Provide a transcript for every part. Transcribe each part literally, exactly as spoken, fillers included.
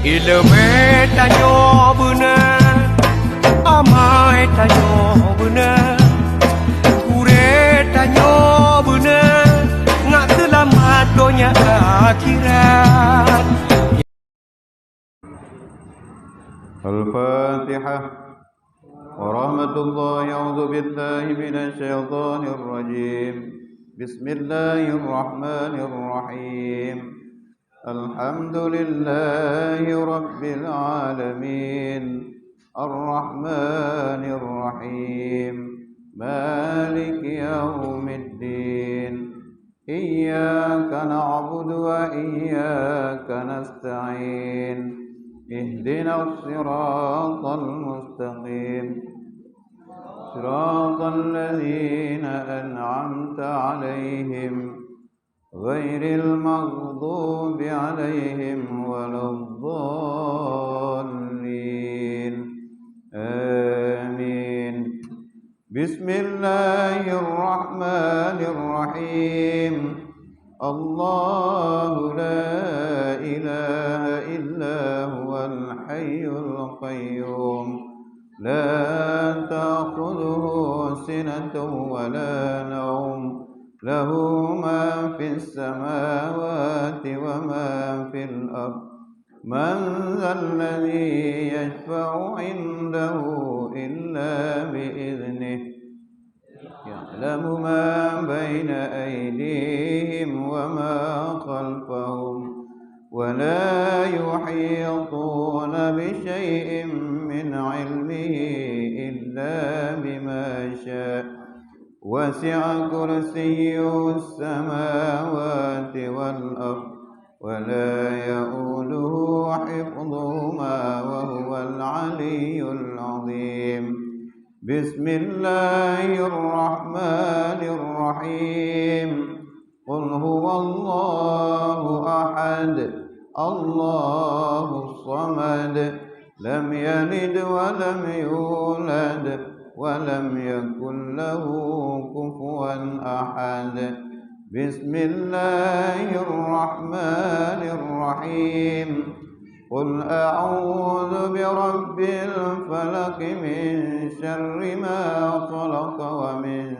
Ileumèe tanyoe beuna, amai tanyoe beuna, gurèe tanyoe beuna, ngat seulamat donya akhirat. Al-Fatihah. Warahmatullahi, a'udzu billahi minasy syaithanir rajim. Bismillahirrahmanirrahim. Alhamdulillahi rabbil alamin. Arrahmanirrahim. Maliki yaumiddin. Iyyaka na'budu wa iyyaka nasta'in. Ihdinas siratal mustaqim. Siratal ladzina an'amta 'alaihim, ghairil maghdubi 'alaihim waladdallin. Amin. Bismillahirrahmanirrahim. Allahu la ilaha illa huwal hayyul qayyum. La ta'khudhuhu sinatun wa la nawm. Lahu ma fis samawati wa ma fil ard. Man dzalladzi yasyfa'u 'indahu illa bi idznih. Ya'lamu ma baina aydihim wa ma khalfahum. Wa la yuhituna bi syai'in min 'ilmihi illa bima sya'. Wasi'a kursiyyuhus samawati wal ard. Wa la ya'uduhu hifdhuhuma wa huwal 'aliyyul 'azhim. Bismillahirrahmanirrahim. Qul huwallahu ahad. Allahus samad. Lam yalid wa lam yulad wa lam yakul lahu kufuwan ahad. Bismillahirrahmanirrahim. Qul a'udzu birabbil falaq, min syarri ma khalaq, wa min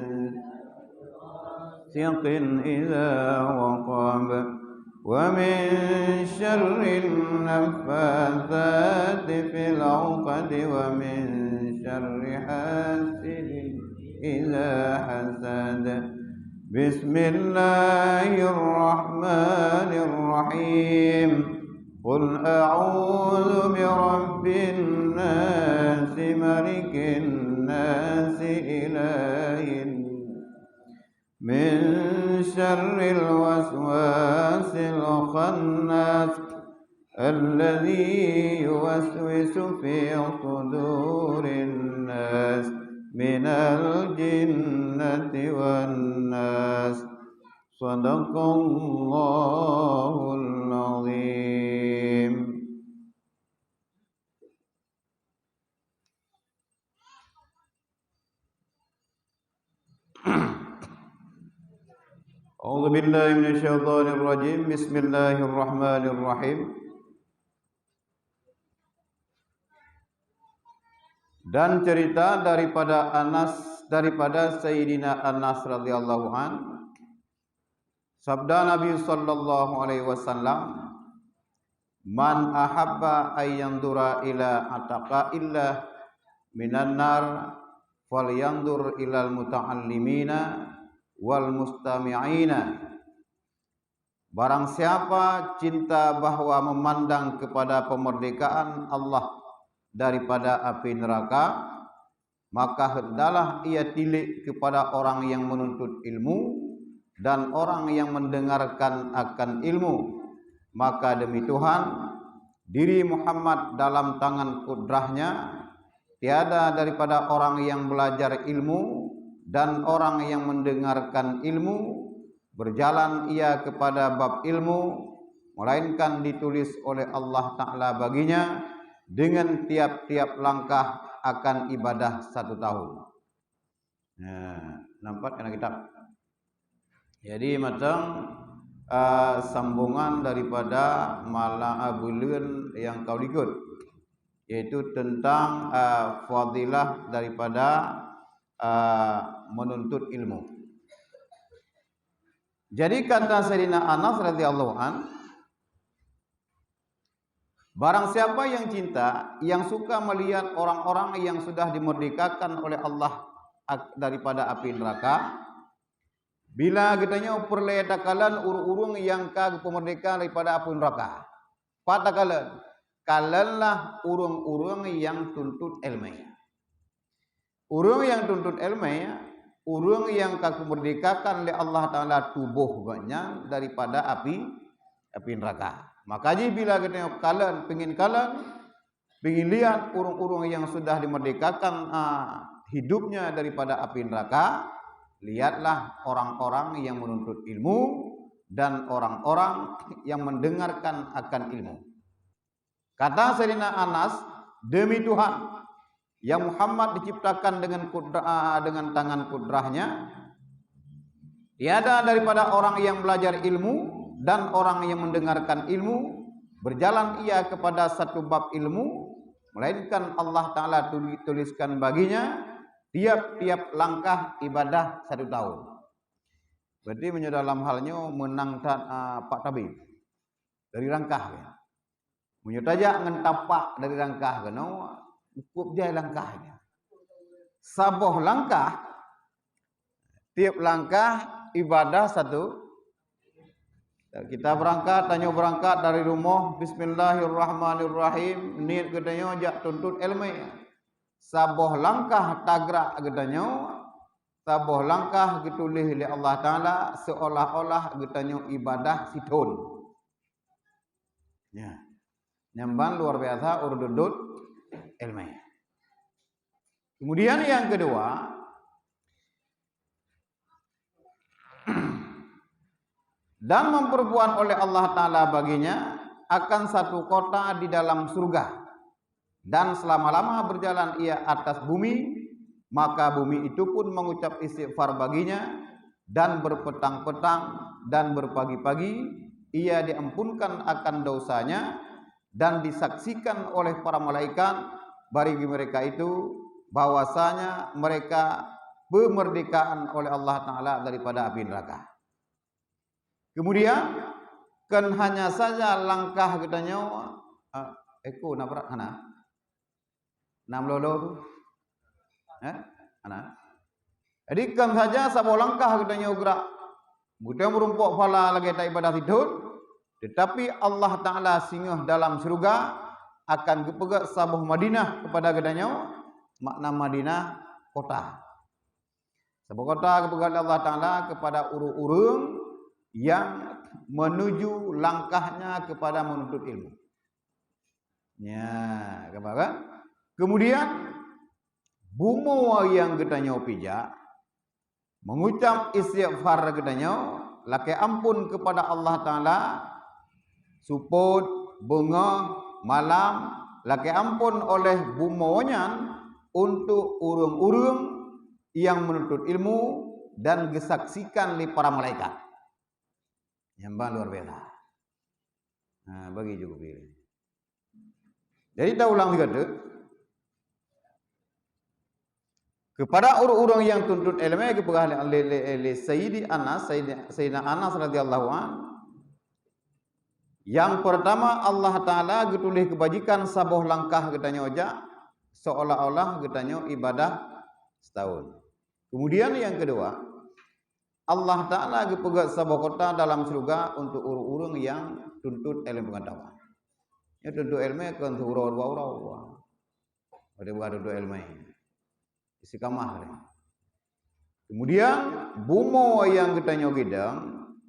ghasiqin idza waqab. Wa min syarrin naffatsati fil 'uqad. Wa min syarri hasidin idza hasad. Bismillahirrahmanirrahim. Qul a'udzu birabbin nas, malikin nas, ilahin, min syarril waswasil khannas, alladzi yuwaswisu fi sudurin nas, minal jinnati wan nas. Sadaqallahul azim. A'udzubillahi minasyaitonirrajim. Bismillahirrahmanirrahim. Dan cerita daripada Anas, daripada Sayyidina Anas radhiyallahu an, sabda Nabi sallallahu alaihi wasallam, "Man ahabba ay yanzura ila ataqaillah minan nar, falyanzur ilal muta'allimina wal mustami'ina." Barang siapa cinta bahwa memandang kepada pemerdekaan Allah daripada api neraka, maka hendaklah ia tilik kepada orang yang menuntut ilmu dan orang yang mendengarkan akan ilmu. Maka demi Tuhan, diri Muhammad dalam tangan kudrah-Nya, tiada daripada orang yang belajar ilmu dan orang yang mendengarkan ilmu, berjalan ia kepada bab ilmu, melainkan ditulis oleh Allah Ta'ala baginya dengan tiap-tiap langkah akan ibadah satu tahun. Nah, nampak kena kitab. Jadi, mantong eh, sambungan daripada malam, eh, buleuen nyang ka likot, yaitu tentang, eh, fadilah daripada, eh, menuntut ilmu. Jadi kata Sayyidina Anas radhiyallahu an, barang siapa yang cinta, yang suka melihat orang-orang yang sudah dimerdekakan oleh Allah ak-, daripada api neraka, bila geutanyoe peureulée takalon ureuëng-ureuëng nyang ka geupeumeurdeka daripada api neraka. Pat takalon? Kalonlah ureuëng-ureuëng nyang tuntut iéleumé. Ureuëng nyang tuntut iéleumé, ureuëng nyang ka geumeurdekakan lé Allah Taala tuboh gobnyan daripada api, api neraka. Maka jih bila geutanyoe kalon, pingin kalon, pingin lihat ureuëng-ureuëng yang sudah dimerdekakan, ah, hidupnya daripada api neraka, lihatlah orang-orang yang menuntut ilmu dan orang-orang yang mendengarkan akan ilmu. Kata Sayyidina Anas, "Demi Tuhan, yang Muhammad diciptakan dengan kudra-, dengan tangan kudrahnya, tiada daripada orang yang belajar ilmu dan orang yang mendengarkan ilmu, berjalan ia kepada satu bab ilmu, melainkan Allah Taala tuli-, tuliskan baginya tiap-tiap langkah ibadah satu tahun." Berarti meunyoe dalam hal nyoe meunang that, ah, pak tabib dari rangkah. Meunyoe tajak ngon tapak dari langkah keunoe, cukup jai langkah nyan. Saboh langkah, tiep langkah ibadah satu. Kita beurangkat, tanyoe beurangkat dari rumoh, bismillahirrahmanirrahim, niet geutanyoe jak tuntut iéleumé. Saboh langkah tagrak geutanyoe, saboh langkah geutuléh lé Allah Taala, seolah-olah geutanyoe ibadah sithon. Ya. Nyan ban luar biasa ureuëng tuntut iéleumé. Kemudian yang kedua, dan memperbuat oleh Allah Taala baginya akan satu kota di dalam surga, dan selama-lama berjalan ia atas bumi, maka bumi itu pun mengucap istighfar baginya, dan berpetang-petang dan berpagi-pagi ia diampunkan akan dosanya, dan disaksikan oleh para malaikat bagi mereka itu bahwasanya mereka peumeurdehkaan oleh Allah Taala daripada api neraka. Kemudian, kon hanya saja langkah geutanyoe, ah, eko na brat hana? Na meulolo tu? Eh? Hana. Jadi, kon saja saboh langkah geutanyoe geurak, geutanyoe meurumpok pahala lagée taibadah sithon, tetapi Allah Taala singoh dalam syeuruga akan geupeugét saboh Madinah kepada geutanyoe, makna Madinah kota. Saboh kota geupeugah lé Allah Taala kepada ureuëng-ureuëng yang menuju langkahnya kepada menuntut ilmu. Ya, gambar kan? Kemudian, bumoe nyang geutanyoe pijak, mengucap istighfar geutanyoe, lakée ampun kepada Allah Taala, supôt, beungoh, malam, lakée ampun oleh bumoe nyan untuk ureuëng-ureuëng nyang menuntut ilmu dan geusaksikan lé para malaikat. Nyang ban luar biasa. Ha, bagi cukup piléh. Jadi, taulang sigoe teuk. Kepada ureuëng-ureuëng nyang tuntut iéleumé geupeugah lé, lé, lé, lé Sayyidi Anas, Sayyidi, Sayyidina Anas radhiyallahu anh, nyang pertama, Allah Taala geutuléh keubajikan saboh langkah geutanyoe jak, seolah-olah geutanyoe ibadah setahun. Kemudian yang kedua, Allah Taala geupeugét saboh kota dalam syeuruga untuk ureuëng-ureuëng nyang tuntut ilmu pengetahuan. Nyang tuntut iéleumé kon siuroe dua uroe. Pada bukan tuntut iéleumé. Istiqamah. Kemudian, bumoe nyang geutanyoe gidong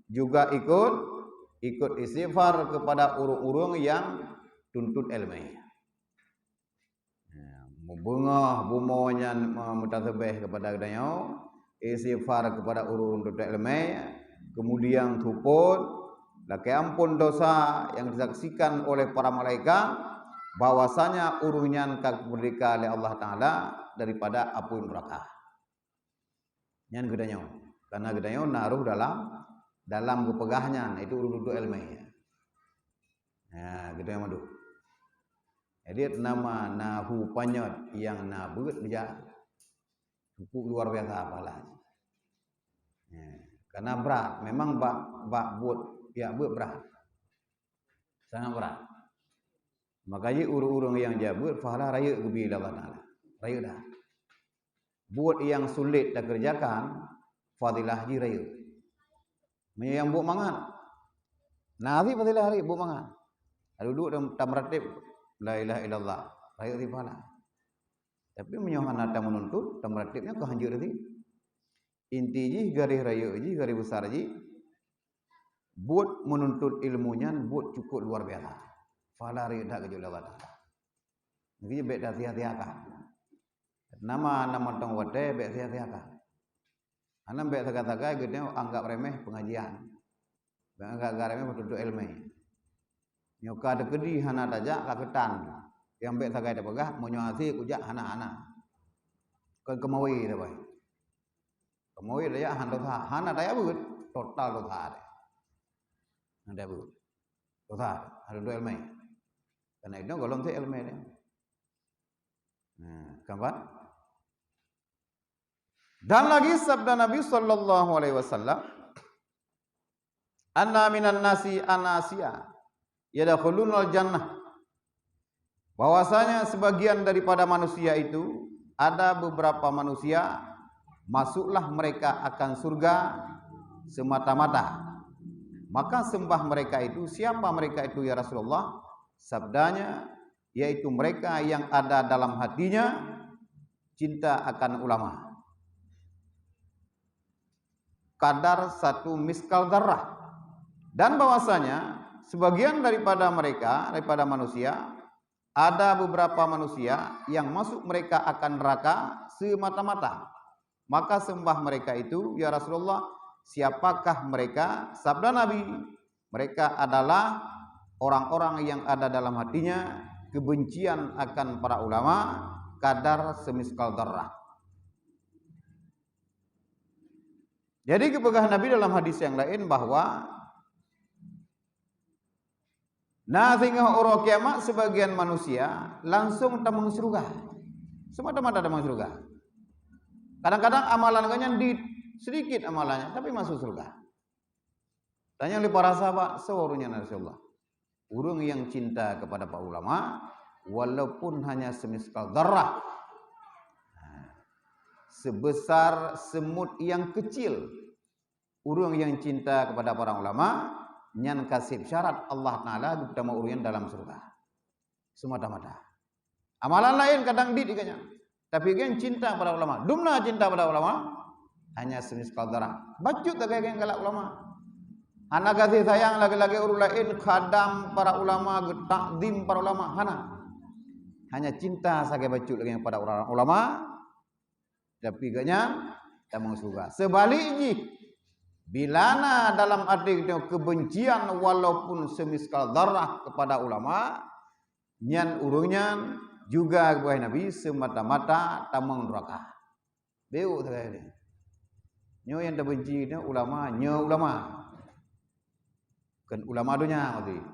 juga ikut, ikut istighfar kepada ureuëng-ureuëng nyang tuntut iéleumé. Ya, meubeungoh bumoe nyan me-, meutasbih kepada geutanyoe, istighfar kepada ureuëng tuntut iéleumé, kemudian supôt, lakée ampun dosa yang disaksikan oleh para malaikat, bahwasanya ureuëng nyan ka geumeurdehka lé Allah Taala daripada apui neuraka. Nyan geutanyoe, karena geutanyoe na roh dalam dalam geupeugah nyan, itu ureuëng tuntut iéleumé. Ya, gitu ya madu. Jadi nama nahu panyot yang na beuet bijak cukup luar biasa pahala. Ya, karena berat, memang bak bak buet piak beuet berat. Sangat berat. Maka jih ureuëng-ureuëng nyang jabeuet pahala rayeuk geubi lé Allah Taala. Rayeuk dah. Buet nyang sulet takeureujakan, fadilah jih rayeuk. Meunyoe nyang buet mangat, na cit fadilah rayeuk buet mangat. Lalu duek dan tameuratib la ilaha illallah, rayeuk cit pahala. Tapi meunyoe hana tameununtut, tameuratib nyan ka hanjeuet cit. Inti jih, garéh rayeuk jih, garéh besar jih, buet meununtut ilmu nyan buet cukup luar biasa. Pahala rayeuk that geujok lé Allah Taala. Jadi bèk tasia-siakan. Nama, nama tong watèe bèk sia-siakan. Hana bèk sagai-sagai geutanyoe anggap remeh pengajian. Bèk anggap remeh meutuntut iéleumé. Nyoe ka teukeudi hana tajak ka keutan. Nyang bèk sagai tapeugah, meunyoe hase kujak hana-hana. Kon keumawe sabai. Keumawe tajak hana dosa, hana tajak beuet, total dosa. Hana tajak beuet. Dosa, hana tuntut iéleumé. Karena itu golom cit iéleumé dia. Nah, keempat. Dan lagi sabda Nabi sallallahu alaihi wasallam, "Anna minan nasi anasiya yadkhulunal jannah." Bahwasanya sebagian daripada manusia itu ada beberapa manusia, masuklah mereka akan surga semata-mata. Maka sembah mereka itu, "Siapa mereka itu, ya Rasulullah?" Sabdanya, yaitu mereka yang ada dalam hatinya cinta akan ulama. Kadar satu miskal darah. Dan bahwasanya sebagian daripada mereka, daripada manusia, ada beberapa manusia yang masuk mereka akan neraka semata-mata. Maka sembah mereka itu, "Ya Rasulullah, siapakah mereka?" Sabda Nabi, "Mereka adalah orang-orang yang ada dalam hatinya kebencian akan para ulama kadar semiskal darah." Jadi geupeugah Nabi dalam hadis yang lain bahwa na singoh uroe kiamat sebagian manusia langsung tamong syurga. Semata-mata tamong syurga. Kadang-kadang amalan geuh nyan di sedikit amalannya tapi masuk syurga. Tanyong lé para sahabat, "Soe ureuëng nyan, ya Rasulullah?" "Ureuëng yang cinta kepada para ulama, walaupun hanya semiskal darah." Nah, sebesar semut yang kecil. Ureuëng yang cinta kepada para ulama, nyan ka sép syarat Allah Taala geutamong ureuëng nyan dalam syurga. Semata-mata. Amalan laén kadang dit geuh nyan. Tapi geuh nyan cinta pada ulama. Dumna cinta pada ulama, hanya semiskal darah. Bacut lagée geuh nyan galak ulama. Hana gaséh sayang lagée-lagée ureuëng laén khadam para ulama, geutakzim para ulama. Hana. Hanya cinta sagai bacut lagée nyan pada ulama, tapi geuh nyan tamong syurga. Seubalik jih, bila na dalam até geutanyoe keubencian walaupun semiskal darah kepada ulama, nyan ureuëng nyan juga geupeugah Nabi semata-mata tamong nuraka. Beuh sagai nyoe. Nyoe nyang tabenci nyoe ulama, nyoe ulama. Kon ulama donya maksud.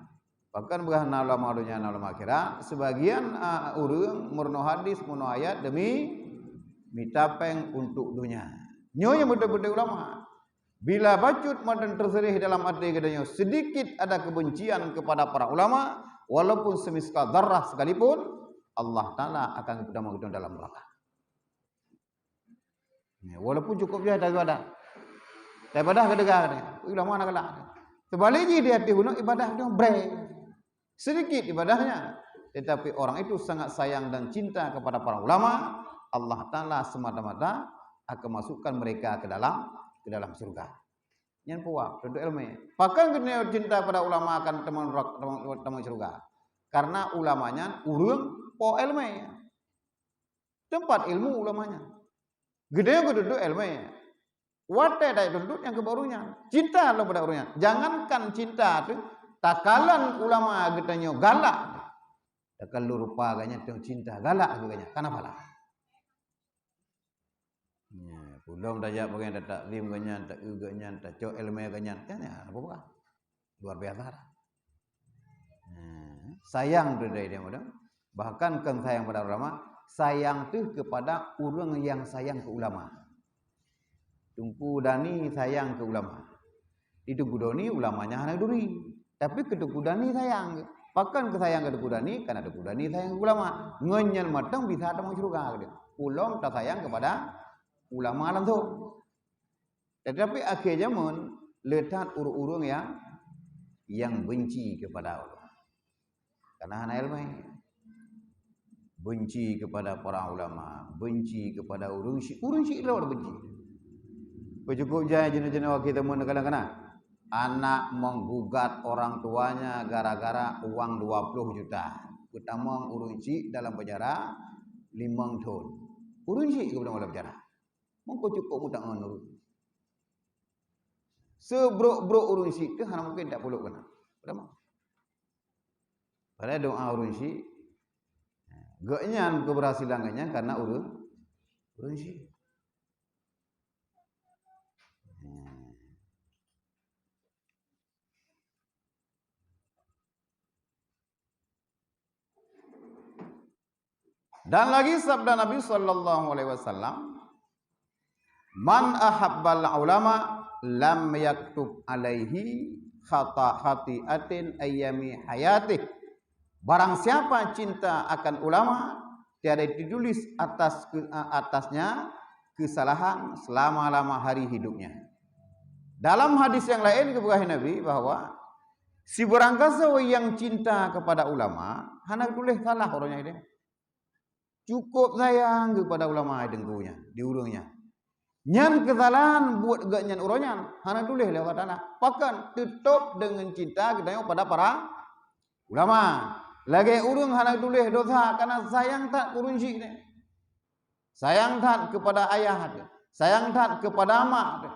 Pakon peugah na ulama donya, na ulama akhirat, sebagian, a, ureuëng meurunoe hadis, meurunoe ayat demi mita péng untuk donya. Nyoe nyang beutôi-beutôi ulama. Bila bacut mantong teuseureh dalam até geutanyoe sedikit ada kebencian kepada para ulama, walaupun semiskal darah sekalipun, Allah Taala akan geupeudamong geutanyoe dalam neraka. Ya, walaupun cukup jai taibadah. Taibadah keudeuga, ulama na galak. Seubalik jih di até bunoe ibadah geutanyoe breng. Sedikit ibadahnya, tetapi orang itu sangat sayang dan cinta kepada para ulama, Allah Taala semata-mata akan masukkan mereka ke dalam, ke dalam surga. Nyan puak, tuntut iéleumé. Pakon geutanyoe cinta pada ulama akan tamong neraka, tamong, tamong syurga? Karena ulama nyan ureuëng po iéleumé. Teumpat ilmu ulama nyan. Geutanyoe geutuntut iéleumé. Watée dai tuntut nyang keu ureuëng nyan. Cinta lom pada ureuëng nyan. Jangankan cinta tu, takalon ulama geutanyoe galak. Takalon rupa geuh nyan teuh cinta galak geuh nyan. Kana pahala. Ya, Ulôn tajak bagian tatakzim geuh nyan, taeu geuh nyan, tacok iéleumé geuh nyan, kan nyan, apa bukan? Luar biasa dah. Nah, sayang tu dari dia, madam. Bahkan kan sayang pada ulama, sayang tu kepada orang yang sayang ke ulama. Teungku Dani sayang ke ulama. Di Teungku Dani ulamanya hana duri. Tapi ke Teungku Dani sayang. Pakon ke sayang ke Teungku Dani? Karena Teungku Dani sayang ke ulama. Ngon nyan mantong bisa tamong syurga. Ulôn tasayang kepada ulama langsung. Tetapi akhir zaman, le that ureuëng-ureuëng yang, yang benci kepada ulama. Karena hana iéleumé. Benci kepada para ulama, benci kepada ureuëng syik, ureuëng syik droe benci. Peucukôp jai jinoe-jinoe akhé zaman kadang-kadang. Anak menggugat orang tuanya gara-gara uang dua puluh juta. Peutamong ureuëng syik dalam penjara limong thon. Ureuëng syik keu peutamong dalam penjara. Meuko cukôp meutangon ureuëng. Sebrok-brok ureuëng syik teuh hana mungkin tak puluk keunan. Padahal doa ureuëng syik, geuh nyan keberhasilan geuh nyan karena ureuëng, ureuëng syik. Dan lagi sabda Nabi sallallahu alaihi wasallam, "Man ahabbal ulama lam yaktub alaihi khata khati'atin ayyami hayatih." Barang siapa cinta akan ulama, tiada ditulis atas ke-, atasnya kesalahan selama-lama hari hidupnya. Dalam hadis yang lain geupeugah Nabi bahwa sibarang gasoe yang cinta kepada ulama hana tuléh salah orang nyan. Cukôp sayang kepada ulama di ureuëng nyan, di ureuëng nyan. Nyan kesalahan buet geuh nyan uroe nyan hana tuléh lé Allah Taala. Pakon? Teutôb deungon cinta geutanyoe pada para ulama. Lagée ureuëng hana tuléh dosa karena sayang that keu ureuëng syik nyan. Sayang that kepada ayah teuh, sayang that kepada mak teuh.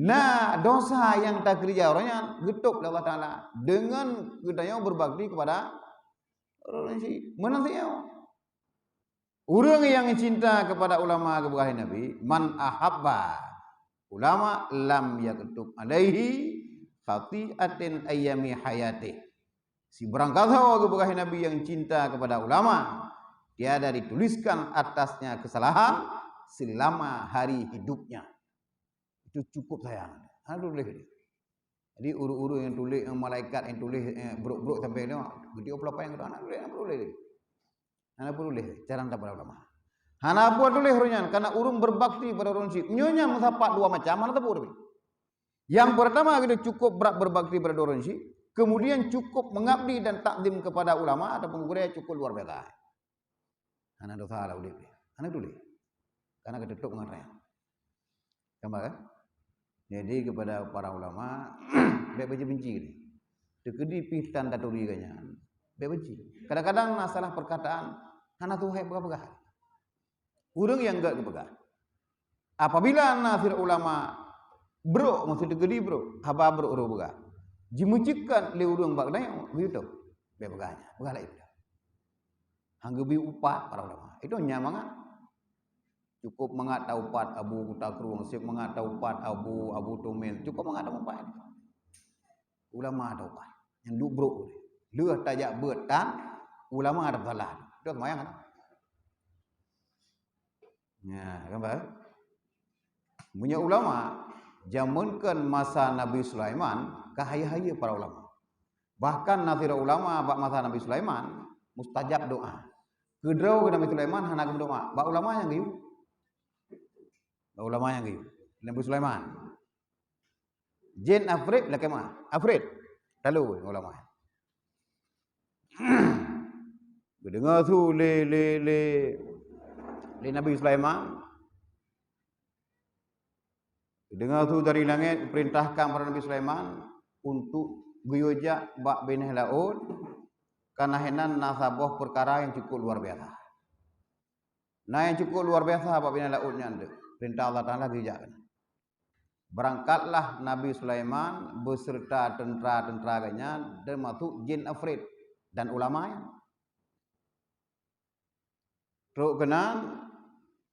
Nah, dosa nyang takeurija uroe nyan geutôb lé Allah Taala deungon geutanyoe berbakti kepada ureuëng syik. Meunan saja. Ureuëng nyang cinta kepada ulama geupeugah Nabi, "Man ahabba ulama lam yaktub alaihi khati'atin ayyami hayatih." Sibarang gasoe geupeugah Nabi nyang cinta kepada ulama, tiada dituliskan atasnya kesalahan selama hari hidupnya. Itu cukup sayang. Hana tuléh. Jadi ureuëng-ureuëng nyang tuléh, nyang malaikat nyang tuléh, eh, brok-brok sampai nyoe, geutiok peulapang nyang hana tuléh, hana tuléh. Hana tuléh cara tapeugah ulama. Hana buet tuléh ureuëng nyan karena ureuëng berbakti pada ureuëng syik. Nyoe nyan meusapat dua macam, hana teupeu tapi. Yang pertama kita cukup berat berbakti pada ureuëng syik, kemudian cukup mengabdi dan takzim kepada ulama ataupun gurée cukup luar biasa. Hana dosa lah udép dia. Hana tuléh. Karena keutôb ngon raya. Gambar kan? Jadi kepada para ulama, baik benci-benci ni. Teukeudi pih tan taturi geuh nyan. Baik benci. Kadang-kadang na salah perkataan, hana tuha peugah-peugah. Ureuëng nyang gét geupeugah. Apabila na sidroe ulama brok, maksud teukeudi brok, haba brok ureuëng peugah. Jimeuceukat lé ureuëng bak geutanyoe, begitu. Baik peugah nyan, peugah laén. Hana geubri upat para ulama. Itu nyan mangat. Cukup mangat taupat Abu Kuta Krueng, cukup mangat taupat Abu, Abu Tumil, cukup mangat taupat. Ulama taupat. Nyang duek brok. Lheueh tajak beuet tan, ulama teusalah. Itu seumayang kan? Ya, gambar. Meunyoe ulama, jameun kan masa Nabi Sulaiman, ka hayeue-hayeue para ulama. Bahkan na sidroe ulama bak masa Nabi Sulaiman, mustajab doa. Keudroe Nabi Sulaiman hana geumeudoa, bak ulama nyang geuyue. Bak ulama nyang geuyue. Nabi Sulaiman. Jin afrit lakée meu'ah. Afrit. Lalu ulama. Geudeungoe su lé, lé, lé, lé Nabi Sulaiman. Geudeungoe su dari langét, perintahkan kepada Nabi Sulaiman untuk geuyue jak bak binéh laôt, karena hinan na saboh peukara nyang cukup luar biasa. Na nyang cukup luar biasa bak binéh laôt nyan deuh. Perintah Allah Taala geuyue jak keunan. Berangkatlah Nabi Sulaiman beserta tentera-tentera geuh nyan, termasuk jin afrit dan ulama nyan. Trok keunan,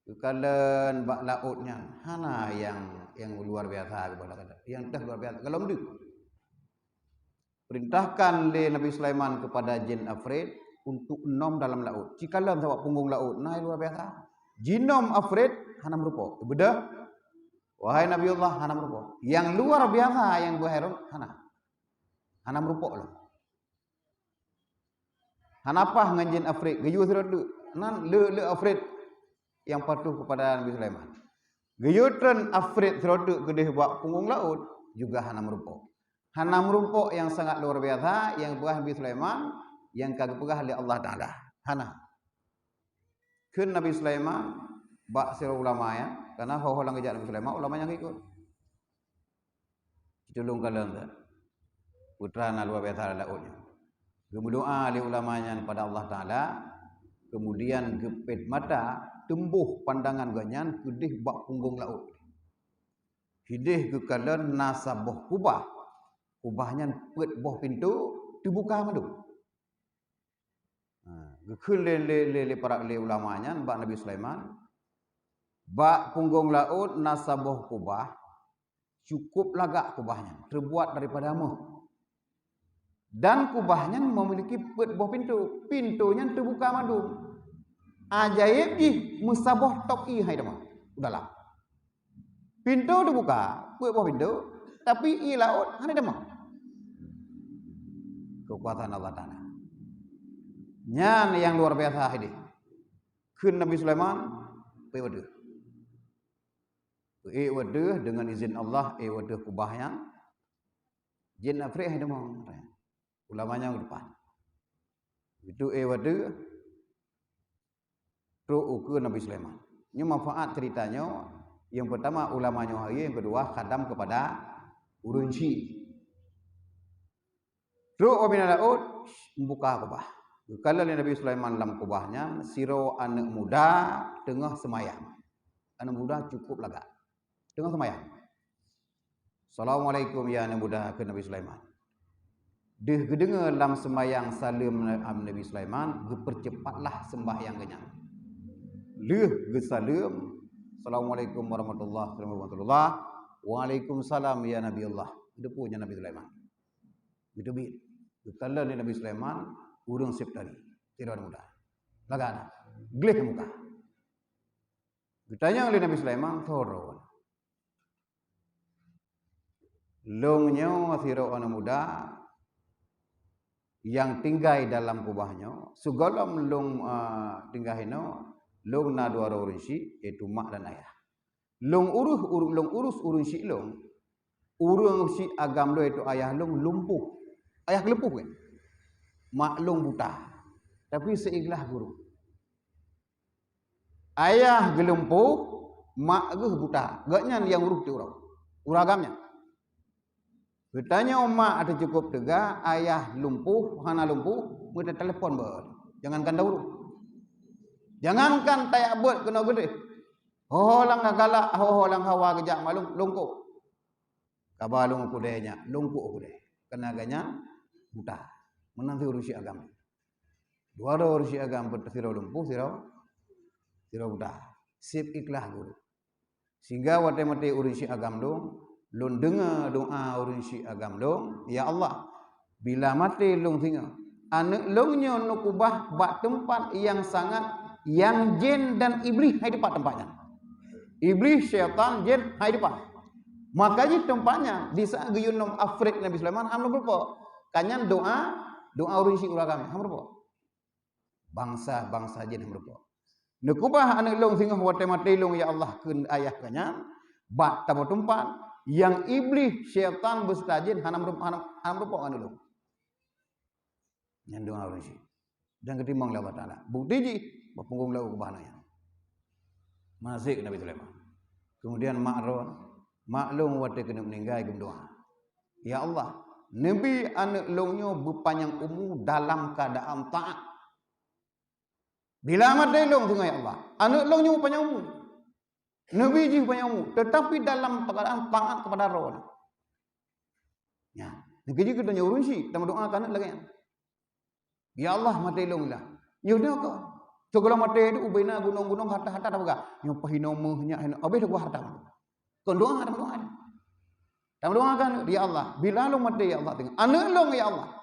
Geukalon bak laôt nyan, hana nyang, nyang luar biasa geuboh laôt. Nyang teuh luar biasa, gohlom deuh. Perintahkan lé Nabi Sulaiman kepada jin Afrit untuk nom dalam laôt. Cikalon sabak punggong laôt, na luar biasa. Jinom Afrit hana meurumpok. Beudôh, wahai Nabiullah, hana meurumpok. Nyang luar biasa nyang geuboh Harun, hana. Hana meurumpok lom. Hana paih ngon jin Afrit, geuyue sidroe teuk. Nan le-le Afrit nyang patuh kepada Nabi Sulaiman. Geuyue treun Afrit sidroe teuk keudeh bak punggong laôt, juga hana meurumpok. Hana meurumpok nyang sangat luar biasa nyang geuboh Nabi Sulaiman, nyang ka geupeugah lé Allah Taala. Hana. Kheun Nabi Sulaiman bak sidroe ulama nyan, karena ho-ho nyang geujak Nabi Sulaiman, ulama nyang ikot. Citulông kalon that. Putra na luar biasa lam laôt nyan. Geumeudoa lé ulama nyan pada Allah Taala, kemudian geupet mata, teumbôh pandangan gobnyan keudeh bak punggong laôt. Hideh geukalon na saboh kubah. Kubah nyan peuet boh pintoe teubuka mandum. Ha, geukheun lé, lé, lé, lé para, lé ulama nyan bak Nabi Sulaiman, bak punggong laôt na saboh kubah, cukôp lagak kubah nyan, teubuat daripada méuh. Dan kubah nyan memiliki peuet boh pintoe. Pintoe nyan teubuka mandum. Ajaéb jih meusaboh tôk ié hai teuma u dalam. Pintoe teubuka, peuet boh pintoe, tapi ié laôt hana teuma. Keukuasaan Allah Taala. Nyan nyang luar biasa hideh. Kheun Nabi Sulaiman, peuet watèe. Peuet watèe deungon izin Allah, peuet watèe kubah nyan. Jin Afrit hai teuma. Ulama nyan u depan. Itu peuet watèe trok ukeue Nabi Sulaiman. Nyoe manfaat cerita nyoe, yang pertama ulama nyoe hayeue, yang kedua khadam kepada ureueng chik. Trok u binéh laôt, buka kubah. Geukalon lé Nabi Sulaiman lam kubah nyan, sidroe aneuk muda teungoh seumayang. Aneuk muda cukôp lagak. Teungoh seumayang. "Assalamualaikum ya aneuk muda," kheun Nabi Sulaiman. Deuh geudeungoe lam seumayang saleuem Nabi Sulaiman, geupeurceupatlah seumbahyang geuh nyan. Lheueh geusaleuem, "Assalamualaikum warahmatullahi wabarakatuh." "Waalaikumsalam ya Nabi Allah." Geuteupeue nyan Nabi Sulaiman. Geuteubiet. Geukalon lé Nabi Sulaiman, ureueng sép tadi. Sidroe aneuk muda. Lagak na. Gleh muka. Geutanyong lé Nabi Sulaiman, "Soe droe?" "Lôn nyoe sidroe aneuk muda nyang tinggai dalam kubah nyoe. Sigohlom lôn, a, tinggai inoe, lôn na dua droe ureueng chik, yaitu mak dan ayah. Lôn urus, uru-, lôn urus ureueng chik lôn. Ureueng chik agam lôn, yaitu ayah lôn, lumpuh." Ayah geulumpuh kan? "Mak lôn buta, tapi seuikhlas guru." Ayah geulumpuh, mak geuh buta. Gobnyan nyang urus tiep uroe. Ureueng agam nyan. Geutanyoe mak teucukôp teuga, ayah lumpuh, hana lumpuh, meuteutelepon beuet. Jangankan taurus. Jangankan tajak beuet keunoe keudeh. Ho-ho nyang galak, ho-ho nyang hawa geujak mak lôn, lôn kôk. Kaba lôn u keudè nyan, lôn kôk u keudè. Keureuna gobnyan buta. Meunan sidroe ureueng chik agam. Dua droe ureueng chik agam, sidroe lumpuh, sidroe, sidroe buta. Sép ikhlas guru. Sehingga watèe maté ureueng chik agam lôn, lôn deungö doa ureueng chik agam lôn, "Ya Allah, bila maté lôn singoh, aneuk lôn nyoe neukubah bak teumpat nyang sangat, nyang jén dan iblih hai teupat teumpat nyan." Iblih, syaitan, jén hai teupat. Maka jih teumpat nyan, di saat geuyue nom Afrit Nabi Sulaiman, hana meurumpok. Ka nyan doa, doa ureueng chik ureueng agam, hana meurumpok. Bansa-bansa jin hana meurumpok. "Neukubah aneuk lôn singoh watèe maté lôn, ya Allah," kheun ayah geuh nyan, "bak saboh teumpat nyang iblih, syaitan, beuseuta jin hana meurumpok, hana, hana meurumpok aneuk lôn." Nyan doa ureueng chik. Dan geutimang lé Allah Taala. Bukti jih, bak punggong laôt kubah nyan. Maséh Nabi Sulaiman. Kemudian mak droe, mak lôn watèe keuneuk meuninggai geumeudoa, "Ya Allah, neubi aneuk lôn nyoe beupanyang umu dalam keuadaan taat. Bila maté lôn singoh, ya Allah, aneuk lôn nyoe beupanyang umu. Neubi jih beupanyang umu, teutapi dalam keuadaan taat keupada Droe." Nyan, neukeujih geutanyoe ureueng chik tameudoa keu aneuk lagèe nyan. "Ya Allah, maté lôn lah." Nyoe deuh kah? Teugohlom maté tu ubena gunong-gunong harta-harta tapeugah. Nyoe peuhinoe meuh nyak hinoe. Habéh teugoh harta. Kon doa, kon doa. Tameudoa kan, "Ya Allah, bila lôn maté, ya Allah, teungoh aneuk lôn, ya Allah,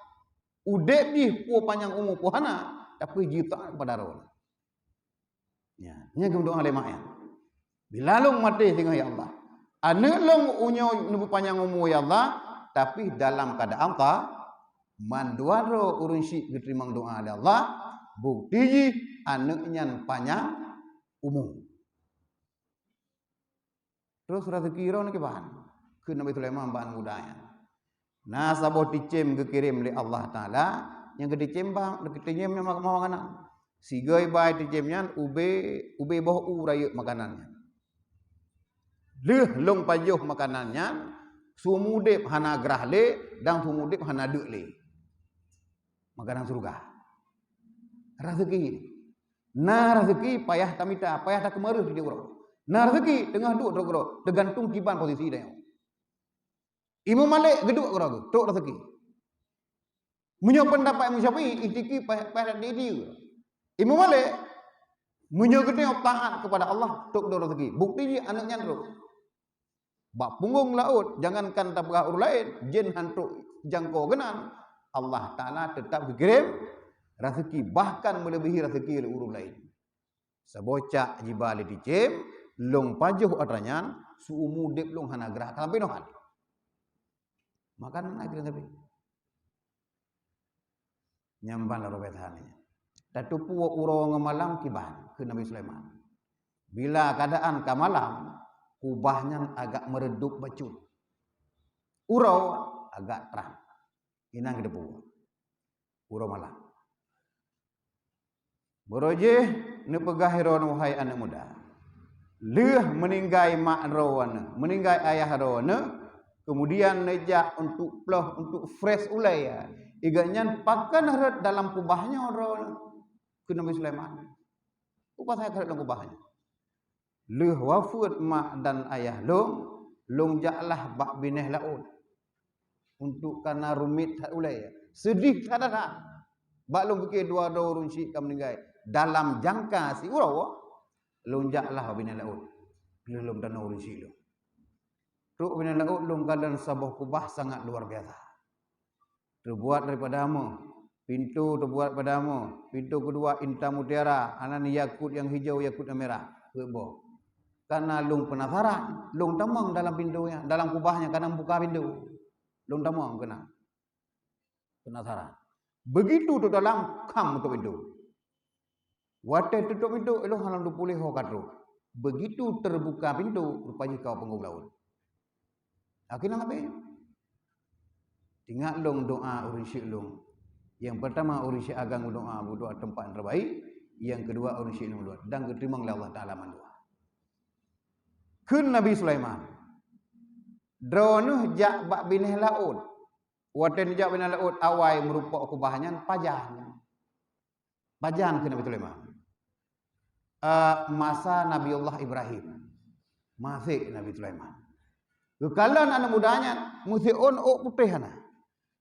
udeb jih peue panyang umu peue hana, tapi jitaat kepada Droe." Ya, nyan geumeudoa lé mak nyan. "Bila lôn maté teungoh, ya Allah, aneuk lôn unyok neupanyang umu, ya Allah, tapi dalam keuadaan ta-, mandua droe ureuëng syik geuteurimong doa lé Allah, bukti jih aneuk nyan panyang umu." Terus rezeki droe nyoe kiban? Kheun Nabi Sulaiman bak aneuk muda nyan. Na saboh ticém geukirém lé Allah Taala, nyang geuticém ba-, geuticém nyang ma-, makanan. Sigoe bai ticém nyan ubé, ubé boh u rayeuk makanan nyan. Lheueh lôn pajoh makanan nyan, seumudeb hana grah lé dan seumudeb hana deuk lé. Makanan syeuruga. Rezeki. Na rezeki payah tamita, payah takeumareuh di uroe. Na rezeki teungoh duek droe-droe, teugantung kiban posisi tanyoe. Imeum Malik geuduek droe, trok rezeki. Meunyoe peundapat Imam Syafi'i, ihtiki payah, payah di-, di-, Imeum Malik, meunyoe geutanyoe taat kepada Allah, trok droe rezeki. Bukti jih aneuk nyan trok. Bak punggong laôt, jangankan tapeugah ureuëng laén, jén han trok jangko keunan, Allah Taala teutap geukirém rezeki, bahkan meuleubèhi rezeki lé ureuëng laén. Saboh cak jiba lé ticém, lôn pajoh atra nyan, seumudeb lôn hana grah, sampoe nyoe han. Makanan akhé sampoe. Nyan ban lôn peugah that nyan. Tateupeue uroe ngon malam kiban, kheun Nabi Sulaiman. Bila keuadaan ka malam, kubah nyan agak meureudôb bacut. Uroe agak trang. Inan geuteupeue. Uroe malam. Baroe jih neupeugah droeneuh, "Wahai aneuk muda, lheueh meuninggai mak droeneuh, meuninggai ayah droeneuh, keumudian neujak untuk ploh, untuk fresh ulèe, ya. Iga nyan pakon rhot dalam kubah nyoe droeneuh?" Kheun Nabi Sulaiman. Peue pasai ka rhot dalam kubah nyoe? "Lheueh wafeuet mak dan ayah lôn, lôn jaklah bak binéh laôt. Untuk kana rumiet that ulèe, seudeh that-that. Bak lôn pike dua droe ureuëng syik ka meuninggai. Dalam jangka siuroe, lôn jaklah bak binéh laôt. Lheueh lôn tanoh ureuëng syik lôn." Trok binéh laôt lôn kalon saboh kubah sangat luar biasa. Teubuat daripada amoe. Pintoe teubuat daripada amoe. Pintoe keudua intan mutiara, anan yakut nyang hijau, yakut nyang mirah. Peuet boh. Kana lôn peunasaran, lôn tamong dalam pintoe nyan, dalam kubah nyan kana buka pintoe. Lôn tamong keunan. Peunasaran. Beugitu trok dalam, kham meutôp pintoe. Watèe teutôp pintoe, lôn hana lôn puléh ho ka trok. Beugitu teubuka pintoe, rupa jih ka u punggong laôt. Akhé nyan leubeh. Ingat lôn doa ureuëng syik lôn. Nyang peurtama ureuëng syik agam geudoa, beudoa teumpat nyang terbaik. Nyang keudua ureuëng syik lôn doa. Dan geuteurimong lé Allah Taala mandua. Kheun Nabi Sulaiman, "Droeneuh jak bak binéh laôt." Watèe neujak binéh laôt, awai meurupok kubah nyan pajan. Pajan kheun Nabi Sulaiman. Eh, masa Nabiullah Ibrahim. Maséh Nabi Sulaiman. Geukalon aneuk muda nyan, meusiôn ôk putéh hana.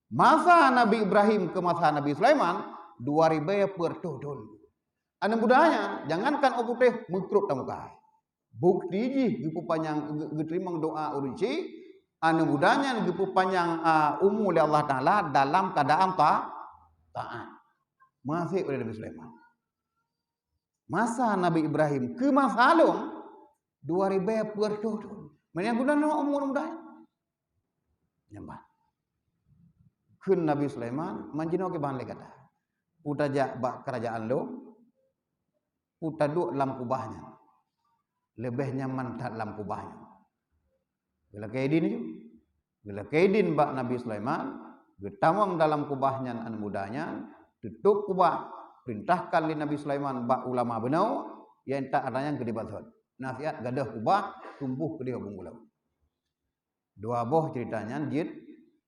Masa Nabi Ibrahim keu masa Nabi Sulaiman, dua ribèe peuet reutôh thôn. Aneuk muda nyan, jangankan ôk putéh, meukrôp tamuka. Bukti jih geupeupanyang, geu-, geuteurimong doa ureuëng syik, aneuk muda nyan geupeupanyang, a, umu lé Allah Taala dalam keuadaan ta-, taat. Maséh oleh Nabi Sulaiman. Masa Nabi Ibrahim keu masa lôn, dua ribèe peuet reutôh thôn. Meunyo guna nyoe umu aneuk muda nyan. Nyan ban. Kheun Nabi Sulaiman, "Man jinoe kiban lé gata? Peue tajak bak keurajeuen lôn, peue taduek lam kubah nyan. Leubeh nyaman that lam kubah nyan." Geulakée idin ju. Geulakée idin bak Nabi Sulaiman, geutamong dalam kubah nyan aneuk muda nyan, teutôp kubah, peurintahkan lé Nabi Sulaiman bak ulama bunoe, nyang intat atra nyan keu dibathot. Nasihat gadoh kubah, tumbôh keudeh bungkôh laôt. Dua boh ceurita nyan jeuet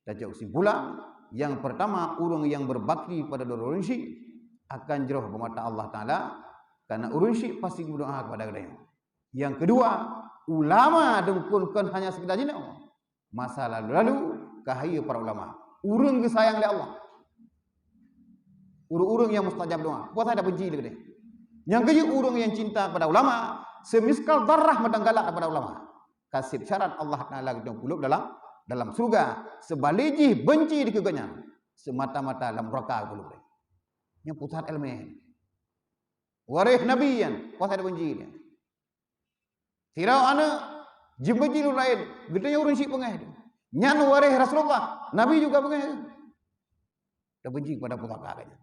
tacok keusimpulan. Nyang peurtama, ureuëng nyang beubakti kepada droe ureuëng syik akan jroh bak mata Allah Taala, kareuna ureuëng syik pasti geumeudoá kepada geutanyoe. Nyang keudua, ulama deungkon kon hanya seukeudar jinoe. Masa lalu-lalu, ka hayeue para ulama. Ureuëng geusayang lé Allah. Ureuëng-ureuëng nyang mustajab doa. Peue saja benci lé geutanyoe. Nyang keujeuet ureuëng nyang cinta kepada ulama, semiskal darah mantong galak kepada ulama, ka sép syarat Allah Taala geuteupeue dalam, dalam syurga, seubalik jih benci dikeue gobnyan, semata-mata lam neraka geupeuleubeh. Nyang pusat iéleumé. Waréh Nabi nyan, kuasa dibenci nyan. Sidroe aneuëk jibenci ureuëng laén, geutanyoe ureuëng syiek beungéh. Nyan waréh Rasulullah, Nabi juga beungéh. Tabenci kepada pusaka nyan.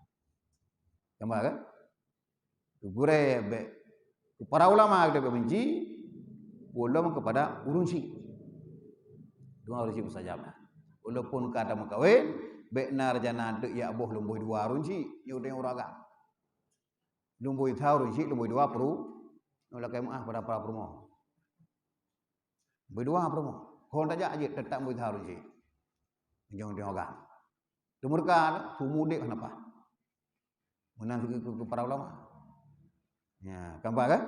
Nampak kan? Gurée bék para ulama kita benci, ulama kepada ureuëng syiek. Dua ureuëng syiek mustajab. Walaupun ka ada meukawen, bék na rencana dek ya boh lumboi dua ureuëng syiek, nyoe ureuëng agam. Lumboi tha ureuëng syiek, lumboi dua peru, nyoe lakée meuah pada para peurumoh. Lumboi dua peurumoh. Kon tajak jeuet teutap lumboi tha ureuëng syiek. Ujong-ujong agam. Teumurka, seumudek hana paih. Meunan sigeue keu para ulama. Ya, kan nampak kan?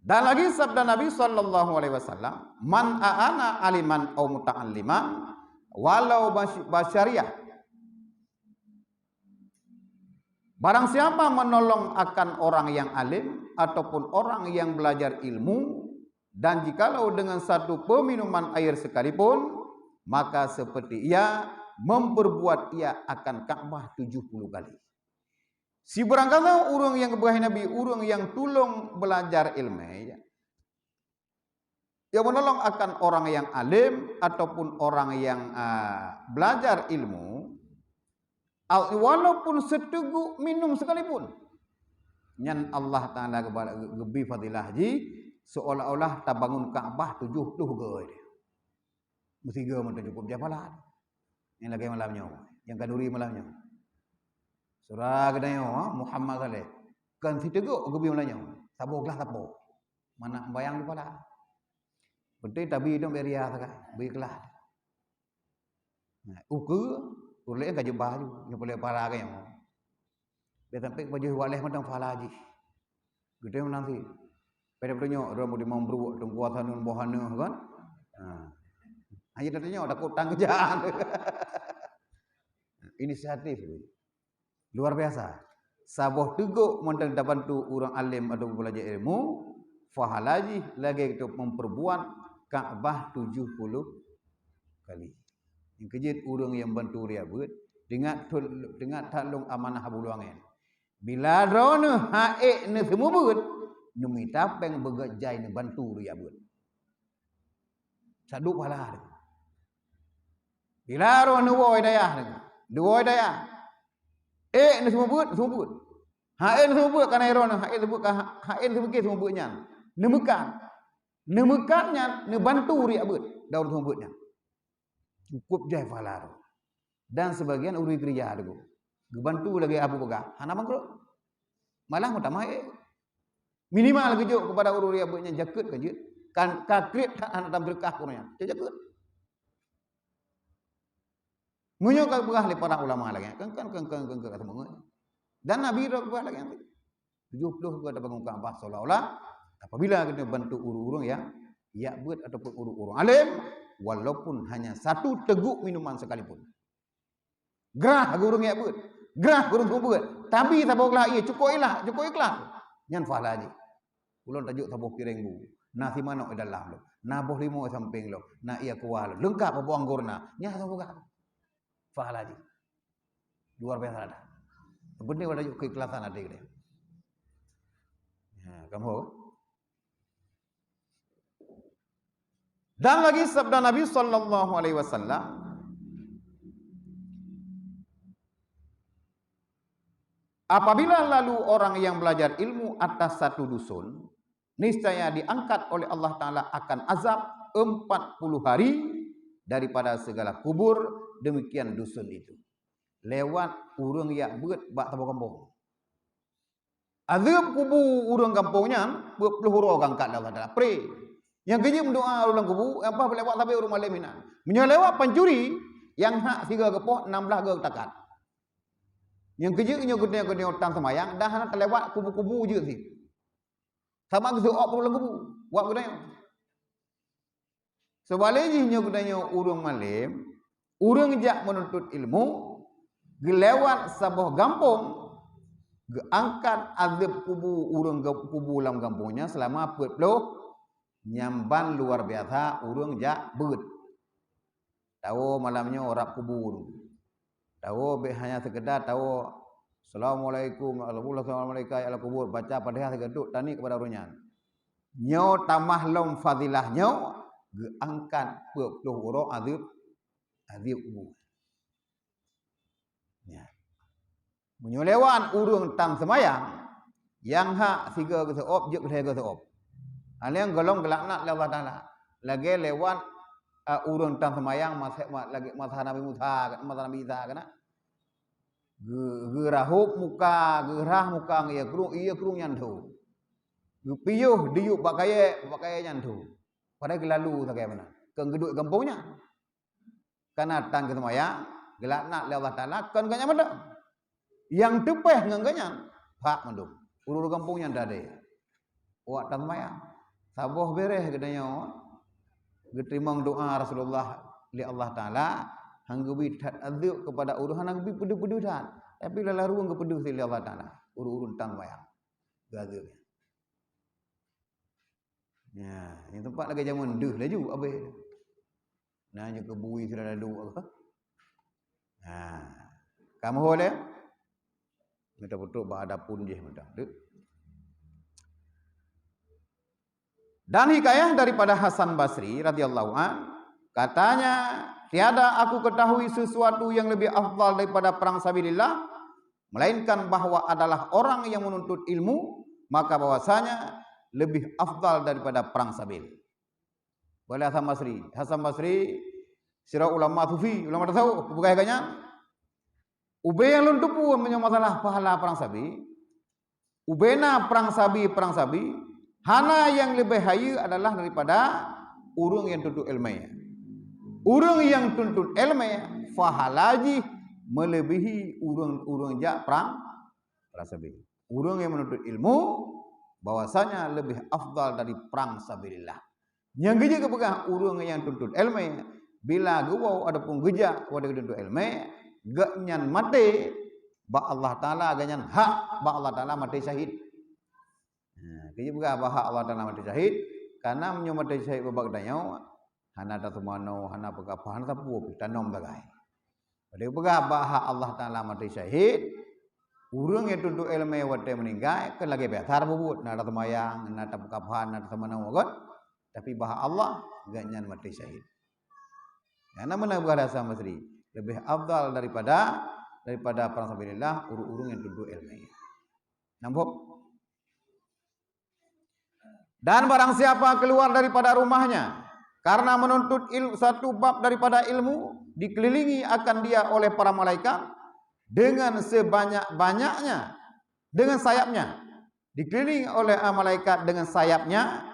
Dan lagi sabda Nabi sallallahu alaihi wasallam, "Man a'ana aliman au muta'alliman walau basy-, basyariah." Barang siapa menolong akan orang yang alim ataupun orang yang belajar ilmu, dan jikalau dengan satu peminuman air sekalipun, maka seperti ia memperbuat ia akan Ka'bah tujuh puluh kali. Sibarang kata ureuëng nyang geupeugah Nabi, ureuëng nyang tulông belajar ilmu, ya, yang menolong akan orang yang alim ataupun orang yang, ah, belajar ilmu, au-, walaupun siteugok minum sekalipun, nyan Allah Taala geuba-, geubri fadilah jih seolah-olah tabangun Ka'bah tujoh ploh goe. Meusigoe mantong cukup jai pahala. Nyang lagée malam nyoe, nyang khanuri malam nyoe. Sura geutanyoe, ha, Muhammad Saleh. Kon siteugok geubri malam nyoe. Saboh glah sapo. Mana bayang di pala. Penting tabi dong beria sagai, beri kelah. Nah, ukeue, ulée ka jeubah ju, nyoe peureulée pala keu nyoe. Bèk sampai pajoh waleh mantong pahala jih. Geutanyoe meunan cit. Pada peutunyok, droe meulimong bruek, teungku asa nun boh aneuk kan? Ha. Hanya tatunyok, takot tang keujah. Inisiatif. Luar biasa. Saboh teugok mantong tabantu ureuëng além atawa beulajar ilmu, pahala jih lagée geutanyoe memperbuat Ka'bah tujoh puluh kali. Nyang keujeuet ureuëng nyang bantu riya beuet, teungat thon-, teungat that lôn amanah Abu Luwangen. Bila droeneuh ha'ék neuseumeubeuet, neumita péng beugét jai neubantu riya beuet. Saduek pahala teuh. Bila droeneuh woe dayah teuh, duwoe dayah. Ék neuseumeubeuet, seumeubeuet. Ha'ék neuseumeubeuet kana droeneuh, ha'ék seumeubeuet ka, ha'ék neuseumeubeuet seumeubeuet nyan. Neumeukat. Neumeukat nyan neubantu riya beuet dalam seumeubeuet nyan. Cukup jai pahala tu. Dan sebagian ureuëng keurija teungku. Geubantu lagée Abu Bagah, hana bangkrot. Malah meutamah ék. Minimal geujok kepada ureuëng riya beuet nyan jakeuet ka jeuet. Kan ka kriet that hana tameureukat keu ureuëng nyan. Jakeuet. Meunyoe ka peugah lé para ulama lagée nyan, kan, kan, kan, kan, kan, kan, kan, kan, dan Nabi droe peugah lagée nyan. Tujoh ploh goe tabangun Ka'bah seolah-olah apabila kita bantu ureuëng-ureuëng yang yak beuet ataupun ureuëng-ureuëng além, walaupun hanya satu teguk minuman sekalipun. Grah gurung yak beuet, grah gurung seumeubeuet, tabi saboh glah ie, cukup ilah, cukup ikhlas. Nyan pahala jih. Ulôn tajok saboh piréng bu, na simanok di dalam lom, na boh limo di sampéng lom, na ie kuah lom, leungkap boh anggor na, nyan saboh glah. Pahala jih. Luar biasa ada. Yang penting udah keikhlasan hati kita. Ya, kamu. Dan lagi sabda Nabi sallallahu alaihi wasallam, apabila lalu orang yang belajar ilmu atas satu dusun, niscaya diangkat oleh Allah Taala akan azab empat puluh hari daripada segala kubur demikian dusun itu. Lewat ureuëng yak beuet bak saboh gampông. Azeueb kubu ureuëng gampông nyan, peuet ploh uroe geuangkat lé Allah Taala. Pre. Nyang keujeuet meudoa ureuëng kubu, nyang paih lewat sabe ureuëng malém inan. Meunyoe lewat pancuri, nyang hak sigoe geupoh, nam blaih goe takat. Nyang keujeuet nyoe geutanyoe, geutanyoe tan seumayang, dan hana talewat kubu-kubu jeuet sit. Sama geuseuôt ureuëng lam kubu, wak geutanyoe. Seubalek jih nyoe geutanyoe ureuëng malém, ureuëng jak meununtut ilmu, geulewat saboh gampông, geuangkat azeueb kubu ureuëng ga-, kubu lam gampông nyan seulama peuet ploh, nyan ban luar biasa ureuëng jak beuet. Tawoe malam nyoe rab kubu. Tawoe bék hanya sekedar tawoe, "Assalamualaikum warahmatullahi wabarakatuh, ya ahli kubur," baca Fatihah sigoe duek taniet keupada ureuëng nyan. Nyoe tamah lom fadilah nyoe, geuangkat peuet ploh uroe azeueb, azeueb kubu. Ya. Meunyoe lewat ureuëng tan seumayang, nyang hak sigoe geuseuôb, jeuet keu lhée geuseuôb. Hal nyang gohlom geulaknat lé Allah Taala. Lagée lewat, a, ureuëng tan seumayang masa, ma-, lagée masa Nabi Musa, masa Nabi Isa keunan. Geu-, geurahôb muka, geurhah muka ngon ié krueng, ié krueng nyan tho. Geupiôh diyueb bak kayée, bak kayée nyan tho. Padahai geulalu sagai meunan. Keu geuduek gampông nyan. Kana tan geuseumayang, geulaknat lé Allah Taala, kon geuhnyan mantong. Nyang teupeh ngon geuhnyan, hak mandum. Ureuëng gampông nyan tadée. Awak tan seumayang. Saboh béréh geutanyoe, geuteurimong doa Rasulullah lé Allah Taala, han geubri that azeueb keupada ureuëng, hana geubri peudeuh-peudeuh that. Tapi lala ruweueng geupeudeuh lé Allah Taala, ureuëng-ureuëng tan seumayang. Geuazeueb. Ya, nyang teumpat lagée jameun deuh laju abéh. Nah, nyoe keubui sudah lalu apa? Ha. Kamu boleh? Minta putuk bak adapun jih minta. Dek. Dan hikayah daripada Hasan Basri radhiyallahu an, katanya, "Tiada aku ketahui sesuatu yang lebih afdal daripada perang sabilillah, melainkan bahwa adalah orang yang menuntut ilmu, maka bahwasanya lebih afdal daripada perang sabil." Boleh Hasan Basri. Hasan Basri, sira ulama sufi, ulama tasawuf, peugah lagée nyan. Ubé nyang lôn teupeue meunyoe masalah pahala perang sabi, ubé na perang sabi, perang sabi, hana nyang leubeh hayeue adalah daripada ureuëng nyang tuntut iéleumé. Ureuëng nyang tuntut iéleumé, pahala jih meuleubèhi ureuëng-ureuëng jak prang, prang sabi. Ureuëng nyang meununtut ilmu, bahwasanya leubeh afdal dari prang sabilillah. Nyang geujak geupeugah ureuëng nyang tuntut iéleumé, bila geuwoe ataupun geujak watée geutuntut iéleumé, gobnyan maté bak Allah Taala, gobnyan hak bak Allah Taala maté syahid. Ha, geujak peugah bak hak Allah Taala maté syahid, karena meunyoe maté syahid bak geutanyoe, hana taseumanoe, hana peukapah, hana sapeue pih, tanom sagai. Watée geupeugah bak hak Allah Taala maté syahid, ureuëng nyang tuntut iéleumé watée meuninggai, kan lagée biasa tapubuet, na taseumayang, na tapeukaphan, na taseumanoe, kan? Tapi bak hak Allah, gobnyan maté syahid. Nyang na meunan geupeugah lé Hasan Basri, leubeh afdal daripada, daripada prang sabilillah, ureuëng-ureuëng nyang tuntut iéleumé. Nampak? Dan barang siapa keluar daripada rumahnya karena menuntut il-, satu bab daripada ilmu, dikelilingi akan dia oleh para malaikat dengan sebanyak-banyaknya, dengan sayapnya, dikelilingi oleh, ah, malaikat dengan sayapnya,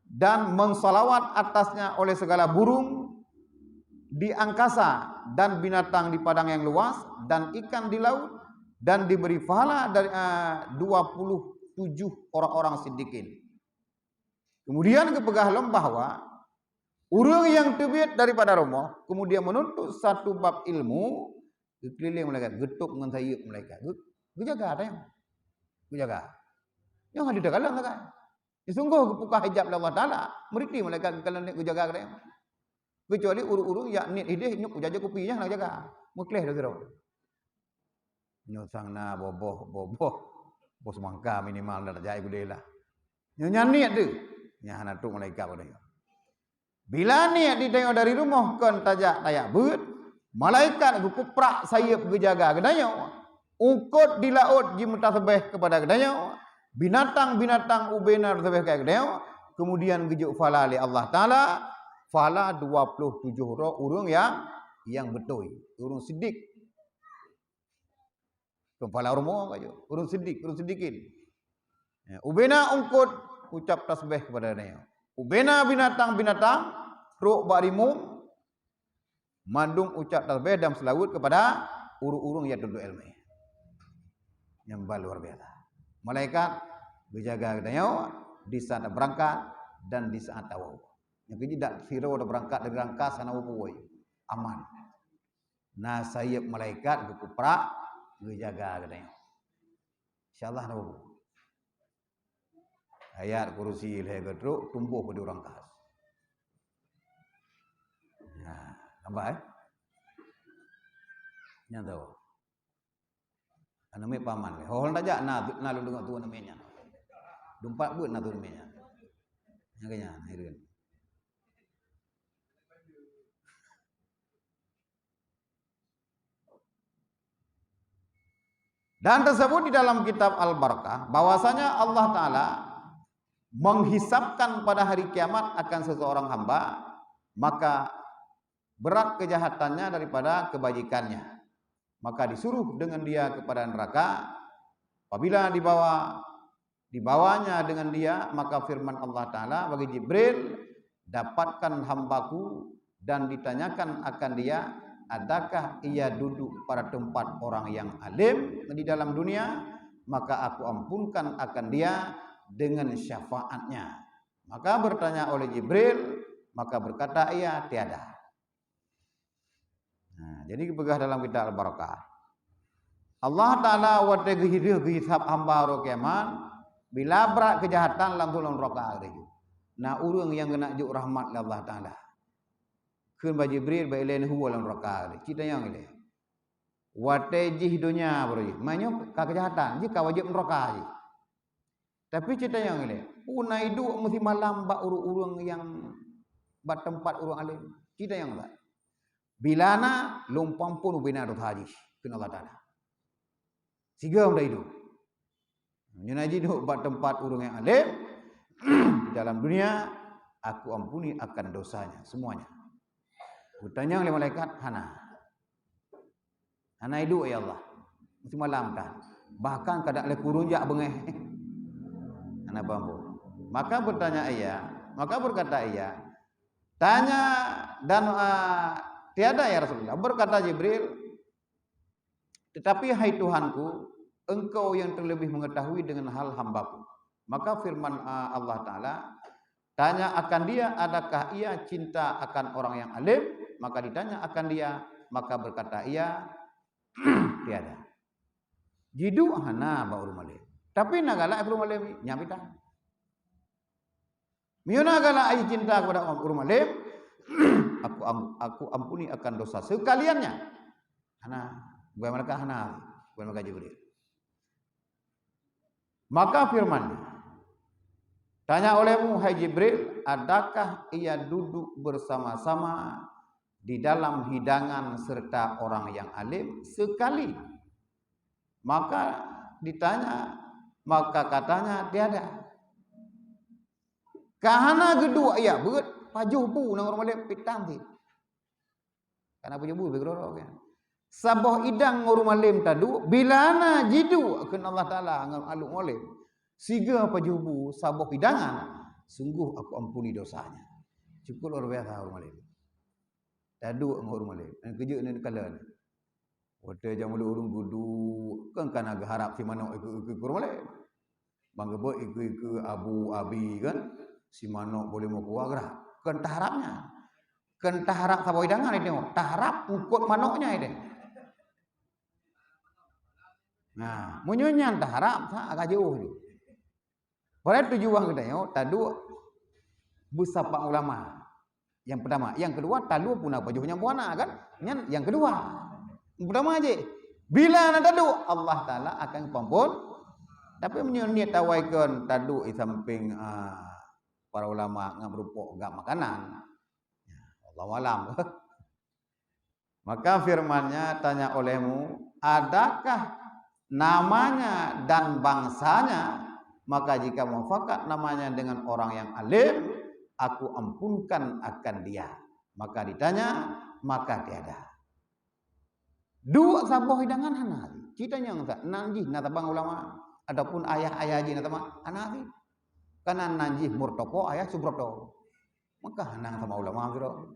dan mensalawat atasnya oleh segala burung di angkasa dan binatang di padang yang luas dan ikan di laut, dan diberi pahala dari, ah, dua puluh tujuh orang-orang siddiqin. Kemudian geupeugah lom bahwa ureuëng nyang teubiet daripada rumoh, kemudian menuntut satu bab ilmu, geukeulileng malaikat, geutôb ngon sayeuep malaikat, geu-, geujaga tanyoe. Geujaga. Nyoe hana teukalon sagai. Sunggoh geubuka hijab lé Allah Taala, meuriti malaikat geukalon geujaga tanyoe. Keucuali ureuëng-ureuëng nyang niet idéh nyoe kujaja kupi nyan hana jaga. Meukleh dah sidroe. Nyoe sang na boboh, boboh. Boh seumangka minimal na tajak gudée lah. Nyoe nyan niet deuh. Nyan hana trok malaikat pada nyoe. Bila niet di tanyoe dari rumoh kon tajak tajak beuet, malaikat geukuprak sayeuep geujaga geutanyoe. Ungkot di laôt jimeutasbeh keupada geutanyoe, binatang-binatang ubena tasbeh keu geutanyoe, kemudian geujok pahala lé Allah Taala, pahala dua puluh tujoh droe ureuëng nyang, nyang beutôi, ureuëng siddiq. Keupada ureuëng ka jok, ureuëng siddiq, ureuëng siddiqin. Ya, ubena ungkot ucap tasbeh keupada geutanyoe. Ubena binatang-binatang trok bak rimueng, mandum ucap tasbeh dan seulaweuet keupada ureuëng-ureuëng nyang tuntut iéleumé. Nyang ba luar biasa. Malaikat geujaga geutanyoe di saat beurangkat dan di saat tawoe. Nyang keujidak sidroe tabeurangkat dari rangkas hana peue-peue. Aman. Na sayeuep malaikat geukuprak geujaga geutanyoe. Insyaallah hana peue-peue. Ayat kursi lhèe geutrok tumboh bak rangkas. Nah, nampak, eh? Nyan tu. Aneuk miet paman lé. Ho lôn tajak na, na lôn deungoe tuan aneuk miet nyan. Dumpat buet na tuan aneuk miet nyan. Nyang keu nyan, hireuen. Dan tersebut di dalam kitab Al-Barkah, bahwasanya Allah Taala menghisabkan pada hari kiamat akan seseorang hamba, maka berat kejahatannya daripada kebajikannya. Maka disuruh dengan dia kepada neraka. Apabila dibawa, dibawanya dengan dia, maka firman Allah Taala bagi Jibril, "Dapatkan hambaku dan ditanyakan akan dia, adakah ia duduk pada tempat orang yang alim di dalam dunia, maka aku ampunkan akan dia dengan syafaatnya." Maka bertanya oleh Jibril, maka berkata ia, "Tiada." Nah, jadi geupeugah dalam kitab Al-Barkah, Allah Taala watèe geuhi-, geuhisab hamba uroe kiamat, bila brat keujahatan langsung lam neuraka geujok. Na ureueng nyang geuneuk jok rahmat lé Allah Taala. Kheun bak Jibril, bak ilèe neuhue lam neuraka geujok. Ci tanyong ilèe. Watèe jih donya baroe jih. Meunyoe ka keujahatan, jih ka wajéb neuraka jih. Tapi ci tanyong ilèe, peue na iduek meusimalam bak ureueng-ureueng nyang bak teumpat ureueng além? Ci tanyong that. Bila na, lôn peuampôn ubena dosa jih, kheun Allah Taala. Sigoe meunan iduek. Meunyoe na jiduek bak teumpat ureueng nyang além di dalam dunia, aku ampuni akan dosanya semuanya. Geutanyong lé malaikat, hana. Hana iduek, ya Allah. Meusimalam tan. Bahkan kadang lé kureueng jak beungéh. Hana peuampôn. Maka bertanya ia, maka berkata ia, tanya dan, ah, tiada, ya Rasulullah. Berkata Jibril, "Tetapi, hai Tuhanku, Engkau yang terlebih mengetahui dengan hal hambaku." Maka firman, ah, Allah Taala, "Tanya akan dia, adakah ia cinta akan orang yang alim?" Maka ditanya akan dia, maka berkata ia, "Tiada." Jiduek hana bak ureueng malém. Tapi na galak keu ureueng malém, nyan mita. Meunyoe na galak jih cinta kepada ureueng malém, aku am-, aku ampuni akan dosa sekaliannya. Hana, bukan malaikat hana, bukan malaikat Jibril. Maka firman, tanya olehmu, hai Jibril, adakah ia duduk bersama-sama di dalam hidangan serta orang yang alim sekali? Maka ditanya, maka katanya, tiada. Ka hana geuduek ia beuet, pajoh bu ngon ureueng malém, pitam cit. Kana pajoh bu, beuet keudroe-droe kan. Saboh idang ngon ureueng malém taduek, bila na jiduek kheun Allah Taala ngon aluk malém, sigoe pajoh bu saboh hidangan, sungguh aku ampuni dosanya. Cukup luar biasa ureueng malém. Taduek ngon ureueng malém. Nyang keujeuet neukalon. Watèe jamén ureueng geuduek, kan kana geuharap si manok ikeu-ikeu keu ureueng malém. Bang geubeuet ikeu-ikeu abu abi kan, si manok boleh meukuah gerak. Kan taharap nyan. Kan taharap saboh hidangan itu, taharap eungkot manok nyan itu. Nah, meunyoe nyan taharap, sa ka jiôh ju. Padahai tujuan geutanyoe taduek beusapat ulama. Nyang peutama, nyang keudua taduek puna pajoh nyang buana kan? Nyan nyang keudua. Nyang peutama jih, bila na taduek, Allah Taala akan peuampôn. Tapi meunyoe niet awai kon taduek di sampéng, ah, para ulama ngon meureumpok gab makanan. Ya, Allahu alam. Maka firman-Nya, tanya olehmu, adakah namanya dan bangsanya? Maka jika mufakat namanya dengan orang yang alim, aku ampunkan akan dia. Maka ditanya, maka tiada. Duek saboh hidangan hana. Ci tanyong that, nan jih na tabang ulama ataupun ayah-ayah jih na tabang, hana. Kana nan jih Murtoko, ayah Subroto. Maka hana sama ulama sidroe.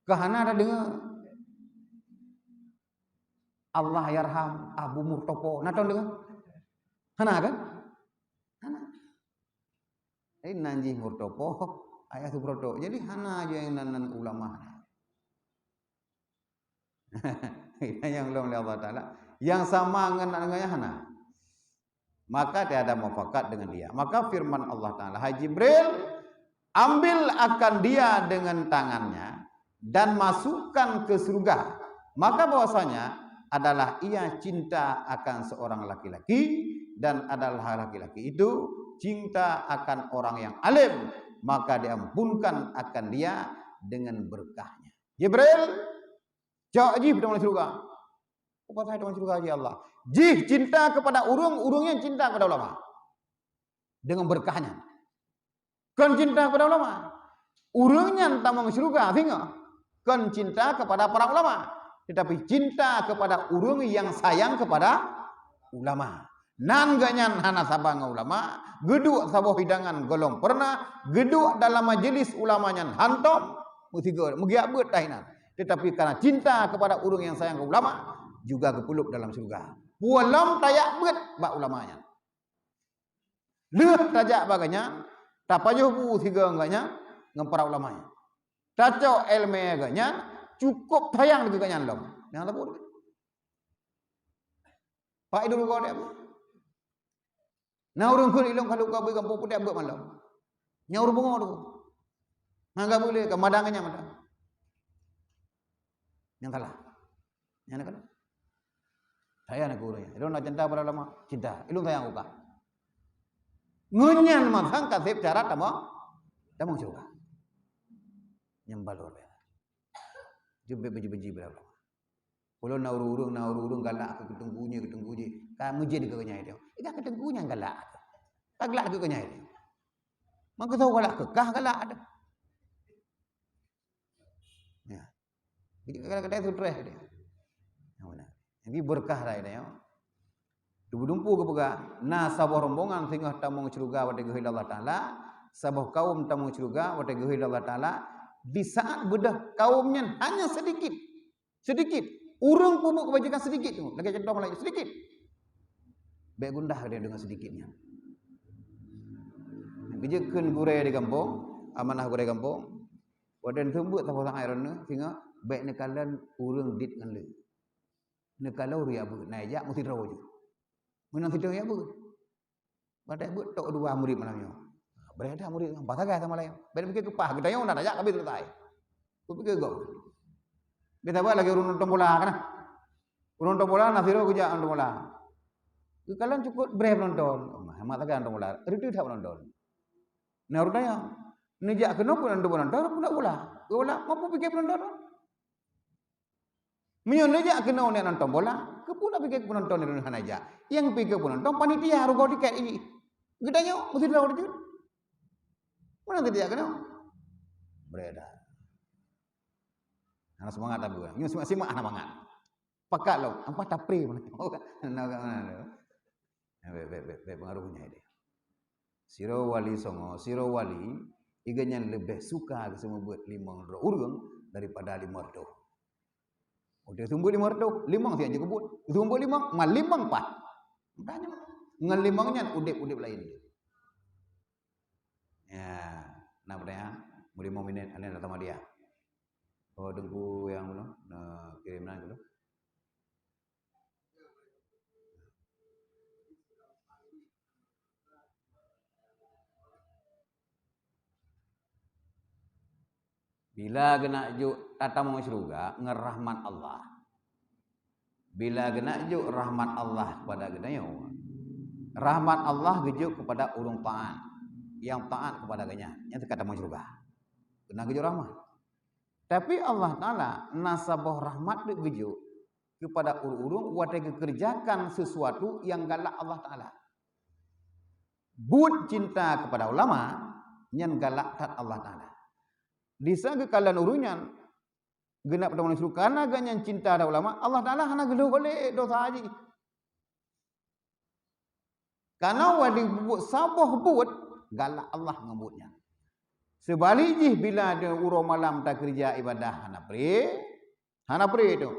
Ka hana tadeungoe Allahyarham Abu Murtopo. Na tadeungoe? Hana kan? Hana. Eh, nan jih Murtopo, Ayah tu berotok. Jadi hana je yang nan, nan ulama. Nyang lom lé Allah Taala. Yang sama ngon aneuk nyan hana. Maka tiada mufakat dengan dia. Maka firman Allah Taala, "Hai Jibril, ambil akan dia dengan tangannya dan masukkan ke surga." Maka bahwasanya adalah ia cinta akan seorang laki-laki, dan adalah laki-laki itu cinta akan orang yang alim, maka diampunkan akan dia dengan berkahnya. Jibril, cok jih teuma syurga. Apa pasai teuma syurga, ya Allah? Jih cinta kepada ureuëng, ureuëng nyang cinta kepada ulama. Dengan berkahnya. Kon cinta kepada ulama. Ureuëng nyan tamong syurga singoh. Kon cinta kepada para ulama, tetapi cinta kepada ureuëng yang sayang kepada ulama. Nan geuhnyan hana saban ngon ulama, geuduek saboh hidangan gohlom pernah, geuduek dalam majelis ulama nyan hantom, meusigoe, meugiak beuet tahi nan. Tetapi karena cinta kepada ureuëng yang sayang ke ulama, juga geupeulop dalam syurga. Pulang tayak beuet bak ulama nyan. Lheueh tajak bak geuhnyan, tapajoh bu sigoe geuhnyan ngon para ulama nyan. Tacok iéleumé geuhnyan, cukup sayang keu geuhnyan lom. Nyang saboh. Pak Idul Gode apa? Na ureuëng kheun ilong kalau ka bui gampông putéh beuet malam. Nyang ureuëng bungong tu. Mangga boleh ke madang nyang madang. Nyang salah. Nyang nak kena. Sayang aku ureuëng. Ilong nak cinta para ulama, cinta. Ilong sayang uka. Ngunyan masang kasep cara tamong, tamong syurga. Nyang balor ya. Jeuet benci-benci para ulama. Ulôn na ureuëng-ureuëng, na ureuëng-ureuëng galak keu teungku nyoe, keu teungku jih. Ka meujeuet keu nyan itu. Ika keu teungku nyan galak. Ka galak keu nyan itu. Maka soe galak keu kah galak ada. Ya. Jadi kadang-kadang sutréh dia. Yang mana? Jadi berkah rai dia. Dumpu-dumpu geupeugah, na saboh rombongan singoh tamong syeuruga watée geuhôi lé Allah Taala, saboh kaum tamong syeuruga watée geuhôi lé Allah Taala, di saat beudôh kaum nyan hanya sedikit. Sedikit. Ureuëng peubuet keubaikan sedikit tu. Lagée contoh malaikat sedikit. Bék gundah dia dengan sedikit nyan. Geujeuet kheun gurée di gampông, amanah gurée gampông. Watée neuseumeubeuet saboh sangét droeneuh, singoh bék neukalon ureuëng dit ngon le. Neukalon ureuëng jak beuet, na jak meusidroe jih. Meunan sidroe jak beuet. Watée beuet tok dua murit malam nyoe. Beureudah murit nyan, bah sagai sama laén. Bék pike keupah, geutanyoe na tajak ka habéh seuleusai. Kupike gob. Biasa bah lagée ureuëng nonton bola kan. Ureuëng nonton bola na sidroe geujak nonton bola. Geukalon cukôp breh penonton. Mah, mah sagai nonton bola. Reuteuh that penonton. Na ureuëng tanyong, "Neujak keunoe keu nonton bola, keu nonton bola? Bola, mampu pike penonton?" Meunyoe neujak keunoe nyan nonton bola, keupeue nak pike keu penonton di hana jak? Nyang pike penonton panitia rugoe tiket jih. Geutanyoe meusidroe teuh. Meunan teuh jak keunoe. Beureudah. Hana seumangat tabu. Nyoe simak-simak hana mangat. Pakat lom, ampa tapri mana. Na ka mana tu? Bék, bék, bék, bék pengaruh nyan deh. Sidroe wali songo, sidroe wali, iga nyan leubeh suka geuseumeubeuet limong droe ureuëng daripada lima reutôh. Watée seumeubeuet lima reutôh, limong siat jeuet keubuet. Seumeubeuet limong, ma limong paih. Makanya, ngon limong nyan udeb-udeb laén. Ya, na peudaya, meulimong minét, alèh na tamadiah. Oh, teungku nyang bunoe, na kirém nan dulu. Bila geunak jok tatamong syeuruga ngon rahmat Allah. Bila geunak jok rahmat Allah kepada geutanyoe. Rahmat Allah geujok kepada ureuëng taat, nyang taat kepada geuhnyan, nyan teuka tamong syeuruga. Geunak geujok rahmat. Tapi Allah Taala na saboh rahmat teuk geujok kepada ureuëng-ureuëng watée geukeureujakan sesuatu nyang galak Allah Taala. Buet cinta kepada ulama nyan galak that Allah Taala. Di saat geukalon ureuëng nyan, geunak peutamong syeuruga, karena geuhnyan cinta dan ulama, Allah Taala hana geulhôh lé dosa jih. Karena watée peubuet saboh buet, galak Allah ngon buet nyan. Seubalik jih, bila di uroe malam takeureuja ibadah hana pre, hana pre tu,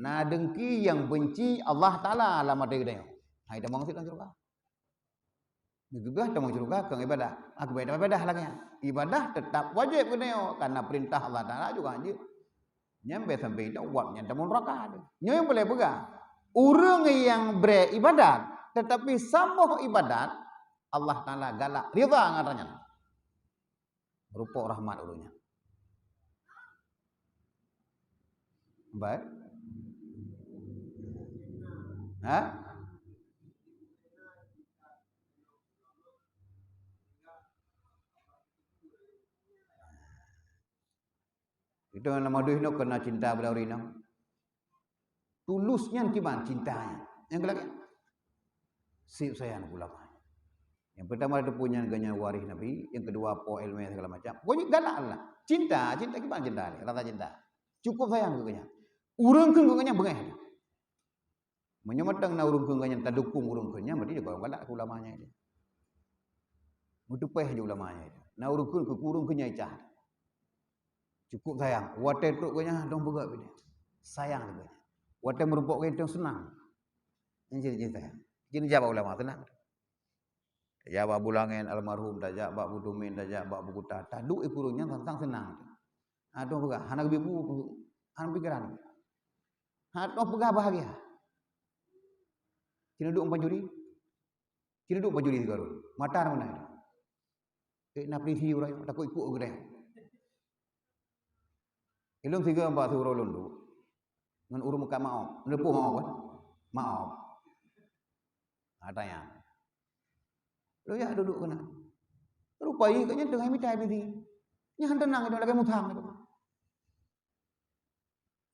na deungki nyang beunci Allah Taala lam até geutanyoe. Hai tamong sit lam syeuruga. Geupeugah tamong syeuruga keu ibadah. Ah, keubiet ibadah lagée nyan. Ibadah teutap wajéb keunoe, karena peurintah Allah Taala juga hanjeuet. Nyan bèk sampai inong wab nyan tamong neuraka. Nyoe nyang peureulée peugah, ureuëng nyang bré ibadat, teutapi saboh ibadat, Allah Taala galak, ridha ngon nyan. Meurupok rahmat ureuëng nyan. Baik. Ha? Itu nama deuh nyoe kena cinta bela ureuëng inong. Tulus nyan kiban cinta nyan. Nyang keulakée, sép sayang ulama. Yang pertama teupeu nyan geuhnyan waréh Nabi, yang kedua po ilmu segala macam. Pokoknya galak lah. Cinta, cinta kiban cinta ni, rasa cinta. Cukup sayang keu geuhnyan. Ureuëng keu geuhnyan beungéh. Meunyoe mantong na ureuëng keu geuhnyan tadukung ureuëng keu nyan, berarti dia galak keu ulama nyan. Meuteupeh je ulama nyan. Na ureuëng keu ureuëng keu nyan icah. Cukup sayang. Watée trok geuhnyan dong peugah bidée. Sayang lagée nyan. Watée meurupok geuhnyan senang. Ini jadi sayang. Jadi jawaban ulama senang. Tajak bak Bulangén almarhum, tajak bak Butumin, tajak bak Bukuta. Taduek ikureueng nyan tantang senang. Adoh peugah, hana geubri bu, hana pikiran. Adoh peugah bahagia. Keuneuk duek pancuri. Keuneuk duek pancuri sigoe. Mata na meunan. Eh, na polisi uroe nyoe, takot ikut geude. Ilôn sigoe bak siuroe lôn duek. Ngon ureuëng meukat maob. Neupeuh maob kan? Maob. Ada yang. Lôn jak duduek keunan. Rupa jih geuhnyan teungoh mita polisi. Nyan teunang itu lagée muthang itu.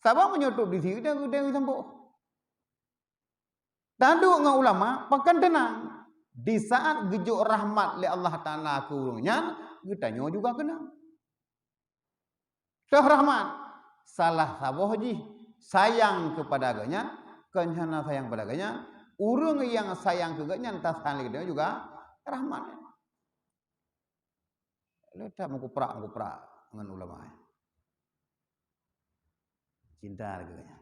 Sabab meunyoe trok polisi, kita, kita, kita sampok. Taduek ngon ulama, pakon teunang. Di saat geujok rahmat lé Allah Taala keu ureuëng nyan, geutanyoe juga keunong. Toh rahmat, salah saboh jih sayang kepada geuhnyan, kon hana sayang pada geuhnyan, ureuëng nyang sayang keu geuhnyan tasayang lé geuhnyan juga rahmat. Lé that meukuprak-meukuprak ngon ulama. Cinta lagée nyan.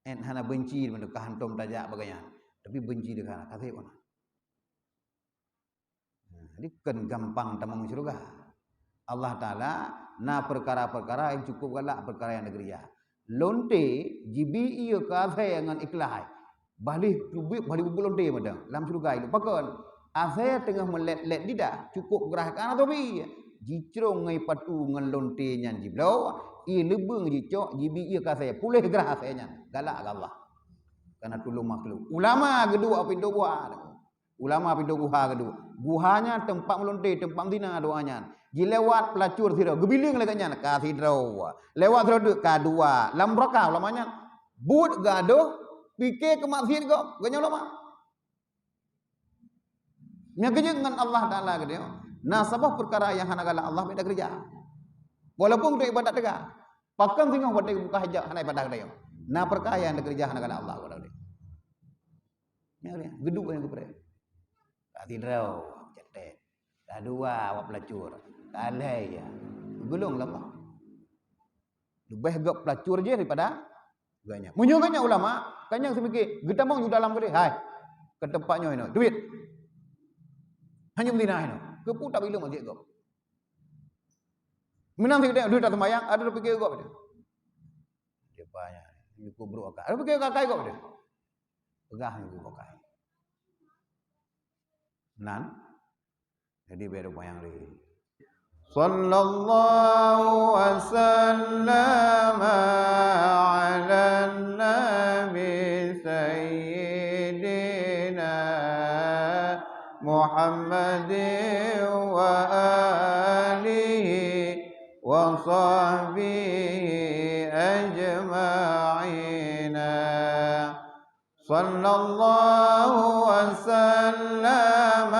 Ét hana benci meunyoe ka hantom tajak bak geuhnyan, tapi benci di kana kaseb meunan. Nah, jadi kon gampang tamong syeuruga. Allah Taala na peukara-peukara nyang cukup galak peukara nyang teukeurija. Lonte jibi ié keu asée ngon ikhlaih. Bah lheueh teubiet, bah lheueh buet lonte mantong lam syeuruga ilôn. Pakon? Asée teungoh meulét-lét lidah, cukup grah ka na tobi. Jicrong ngon patu ngon lonte nyan jibloe, ié leubeueng jicok, jibi ié keu asée, puléh grah asée nyan. Galak keu Allah. Kana tulông makhluk. Ulama geuduek pintoe guha. Ulama pintoe guha geuduek. Guha nyan teumpat meulonte, teumpat meuzina doa nyan. Jilewat peulacur sidroe, geubileung lagée nyan, ka sidroe. Lewat sidroe teuk, ka dua. Lam neuraka ulama nyan. Buet geuadoh, pike keu maksiet gob, geuhnyan ulama. Nyang keujeuet ngon Allah Taala geutanyoe, na saboh peukara nyang hana galak Allah beda keureuja. Walaupun untuk ibadat teuga, pakon singoh watée buka hijab hana ibadat geutanyoe. Na peukara nyang teukeureuja hana galak Allah geutanyoe. Nyan dia, geuduek nyang geupreh. Ka sidroe, cetek. Ka dua, awak peulacur. Ka lhée, ya. Geulong lama. Leubeh gop peulacur jih daripada geuhnyan. Meunyoe geuhnyan ulama, kan nyang seumike, geutamong ju dalam keudeh, hai. Keu teumpat nyoe inoe, duit. Hanya meuzina inoe. Keupeue tabilong masjid gop. Meunang sikeu duit taseumayang, ada pike gop tu. Dia banyak. Cukup buruk akal. Ada pike akal gop tu. Peugah nyoe bukon kai. Nan. Jadi, bèk lupa nyang lé. Sallallahu wasallam ala nabi sayyidina Muhammadin wa alihi wa sahbihi ajma'ina. Sallallahu wasallam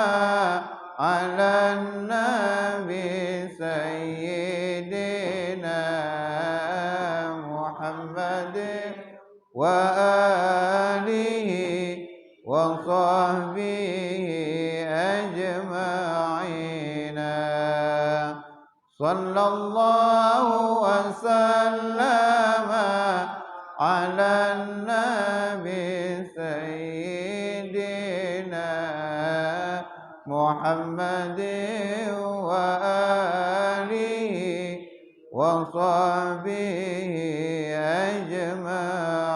ala nabi sayyidina Muhammadin wa alihi wa sahbihi ajma'ina. Sallallahu wasallam ala nabi sayyidina محمد وآله وصحبه أجمعين.